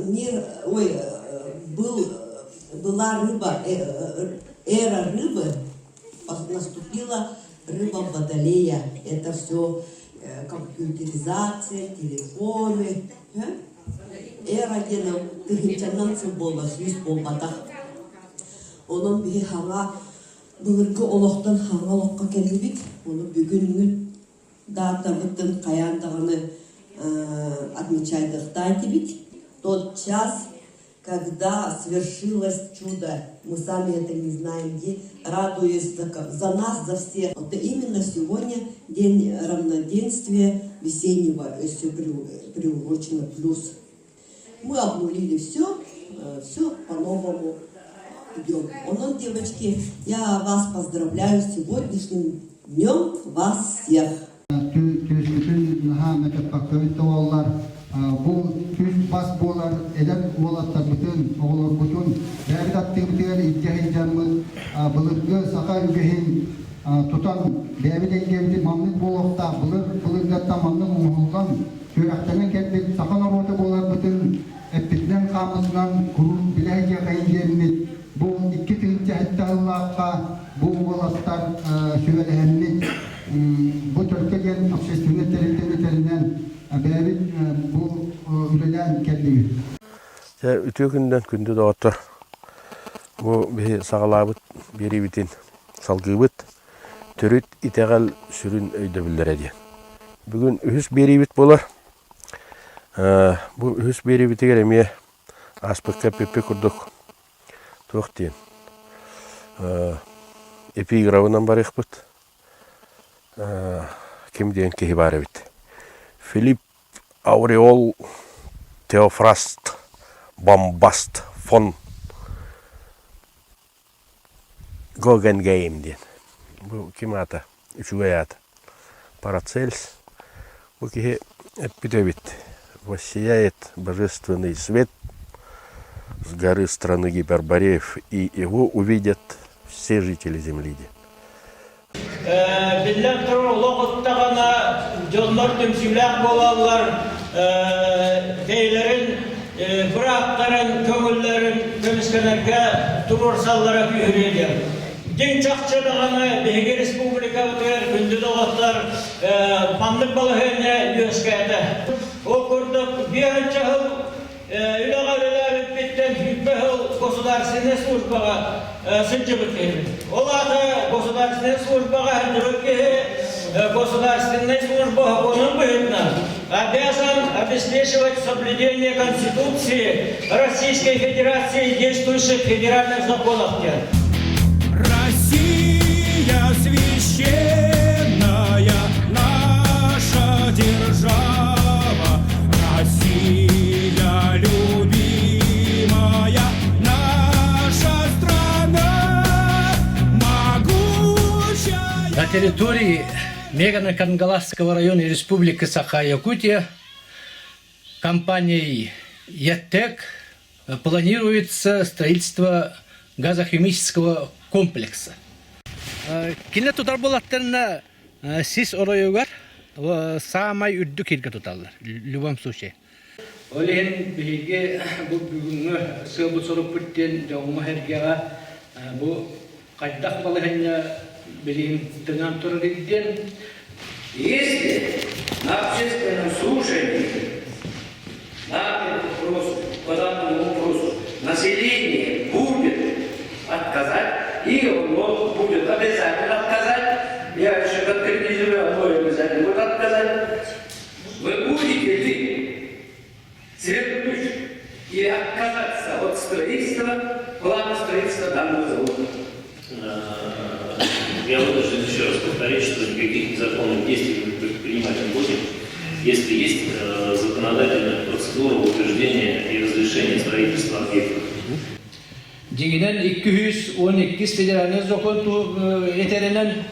Speaker 7: Мир, ой, был, была рыба, эра рыбы, наступила рыба водолея. Это все компьютеризация, телефоны. Эра диэн тыһыынчаннан сыл буолла, сүүс буолбатах. Онон биһи хаҥа былыргы олохтон хаҥа олоххо кэллибит. Ону бүгүҥҥү даатабытын хайаан даҕаны отмечайдыахтаах этибит. Тот час, когда свершилось чудо, мы сами это не знаем, где, радуясь за, за нас, за всех. Вот именно сегодня день равноденствия весеннего, все приурочено плюс. Мы обнулили все, все по-новому идем. Онон, девочки, я вас поздравляю с сегодняшним днем вас всех.
Speaker 10: Түөскүтүн наһаа мөтөппөккөбүт да буоллар, бу түс бас буолар эдэр уолаттарбытын, оҕолорбутун бэйэбит аттыыбытыгар илдьэ сылдьаммыт былыргы саха үгэһин тутан бэйэбит эйгэбитин маннык буолуохтаах былыр былыргаттан маннык оҥоһуллан сүрэхтэнэн кэлбит саха норуота буоларбытын эппитинэн-хааммытынан куруук билэ сылдьыахайын диэммит бу 2007 сыллаахха бу уолаттар сүбэлэһэммит бу Төлкө диэн общественнай тэрилтэни тэринэн бэйэбит бу үлэлээн кэллибит.
Speaker 13: Дьэ, үтүө күнүнэн күндү доҕоттор! Бу биһи саҕалаабыт биэриибитин салгыыбыт. Төрүт итэҕэл сүрүн өйдөбүллэрэ диэн. Бүгүн үһүс биэриибит буолар. Бу үһүс биэриибитигэр эмиэ ааспыкка эппиппит курдук туох диэн эпиграфынан барыахпыт. Ким диэн киһи баар эбит. Филипп Ауреол Теофраст Бомбаст фон Гогенгейм диэн. Бу ким аата? Үчүгэй аата. Парацельс. Бу киһи эппит эбит. Воссияет божественный свет с горы страны Гипербореев, и его увидят все жители земли диэн.
Speaker 17: Биллэн турар, олох уттаҕына дьоннор түмсүүлээх буолаллар, бэйэлэрин бырааптарын, көҥүллэрин көмүскэнэргэ туруорсаллара күүһүрүө диэн. Дьиҥ чахчы даҕаны биһиги республикабытыгар күндү доҕоттор маннык балаһыанньа үөскээтэ. Ол курдук биэһинчэ сыл Үлэҕэ үлэлээбиппиттэн 20 сыл государственнай службаҕа сылдьыбыт киһибин. Ол аата государственнай службаҕа сылдьыбыт киһи государственнай служба сокуонун быһыытынан обязан обеспечивать соблюдение Конституции Российской Федерации и действующих федеральных законов диэн.
Speaker 15: Россия священная наша держава, Россия любимая наша страна, могучая.
Speaker 23: На территории Мегано-Кангаласского района Республики Саха-Якутия компанией ЯТЭК планируется строительство газохимического комплекса. Кине тутар буолаттарына сис оройугар саамай үрдүк иргэ туталлар в любом случае. Ол иһин биһиги бу бүгүҥҥү сыалбыт-сорукпут диэн дьоҥҥо-сэргэҕэ бу хайдах балаһыанньа билигин тыҥаан турар диэн
Speaker 24: Если на общественном слушании на этот вопрос, по данному вопросу население будет отказать, и оно будет обязательно отказать, я еще конкретизирую, оно обязательно будет отказать, вы будете ли свергнуть или отказаться от строительства, плана строительства данного завода?
Speaker 27: Я вынужден еще раз повторить, что никаких незаконных действий мы предпринимать не будем, если есть законодательная процедура утверждения и разрешения строительства объекта.
Speaker 23: Дьиҥинэн 212 федеральный закон этэринэн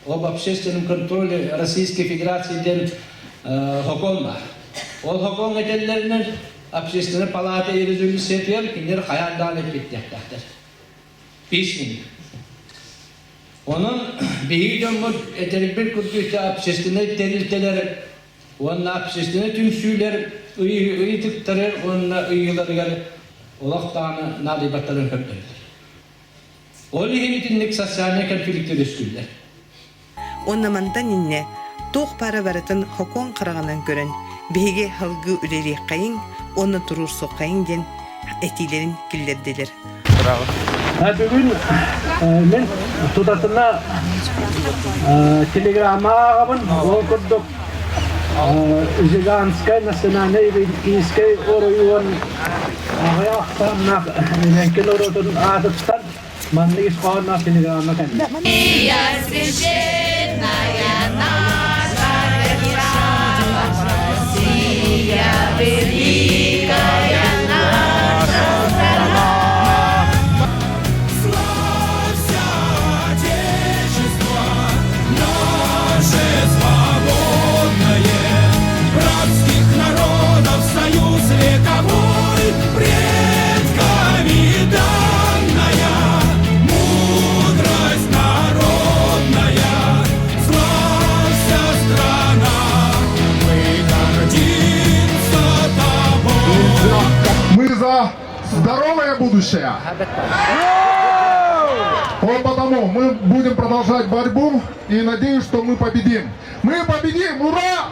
Speaker 23: об общественном контроле Российской Федерации диэн сокуон баар. Ол сокуон этэллэринэн общественная палата резолюциятыгар кинилэр хайаан даҕаны эппиэттиэхтээхтэр. Письменник. Онон биһиги дьоммут этэрбит курдук общественнай тэрилтэлэр. Уонна общественнай түмсүүлэр ыйытыктары уонна ыйыыларыгар олох даҕаны наадыйбаттарын көрдөрөллөр. Ол иһин итинник социальнай конфликт үөскүүллэр.
Speaker 1: Уонна мантан инньэ туох баара барытын хокуон хараҕынан көрөн, биһиги салгыы үлэлиэххэйиҥ уонна туруорсуоххайыҥ диэн этиилэрин киллэрдилэр.
Speaker 17: Бүгүн мин тутатына телеграмма ааҕабын. Ол курдук Жиганскай национальнай Киевскэй оройуон аҕыйах ахсааннаах эбэҥки норуотун аатыттан маннык ис хоһоонноох телеграмма кэллэ.
Speaker 15: Священная наша держава, Россия, великая наша страна. Славься, Отечество, наше свободное, братских народов союз вековой, предками данная, мудрость народная, славься, страна, мы гордимся тобой.
Speaker 12: Мы за здоровое будущее. Вот потому мы будем продолжать борьбу и надеюсь, что мы победим. Мы победим! Ура!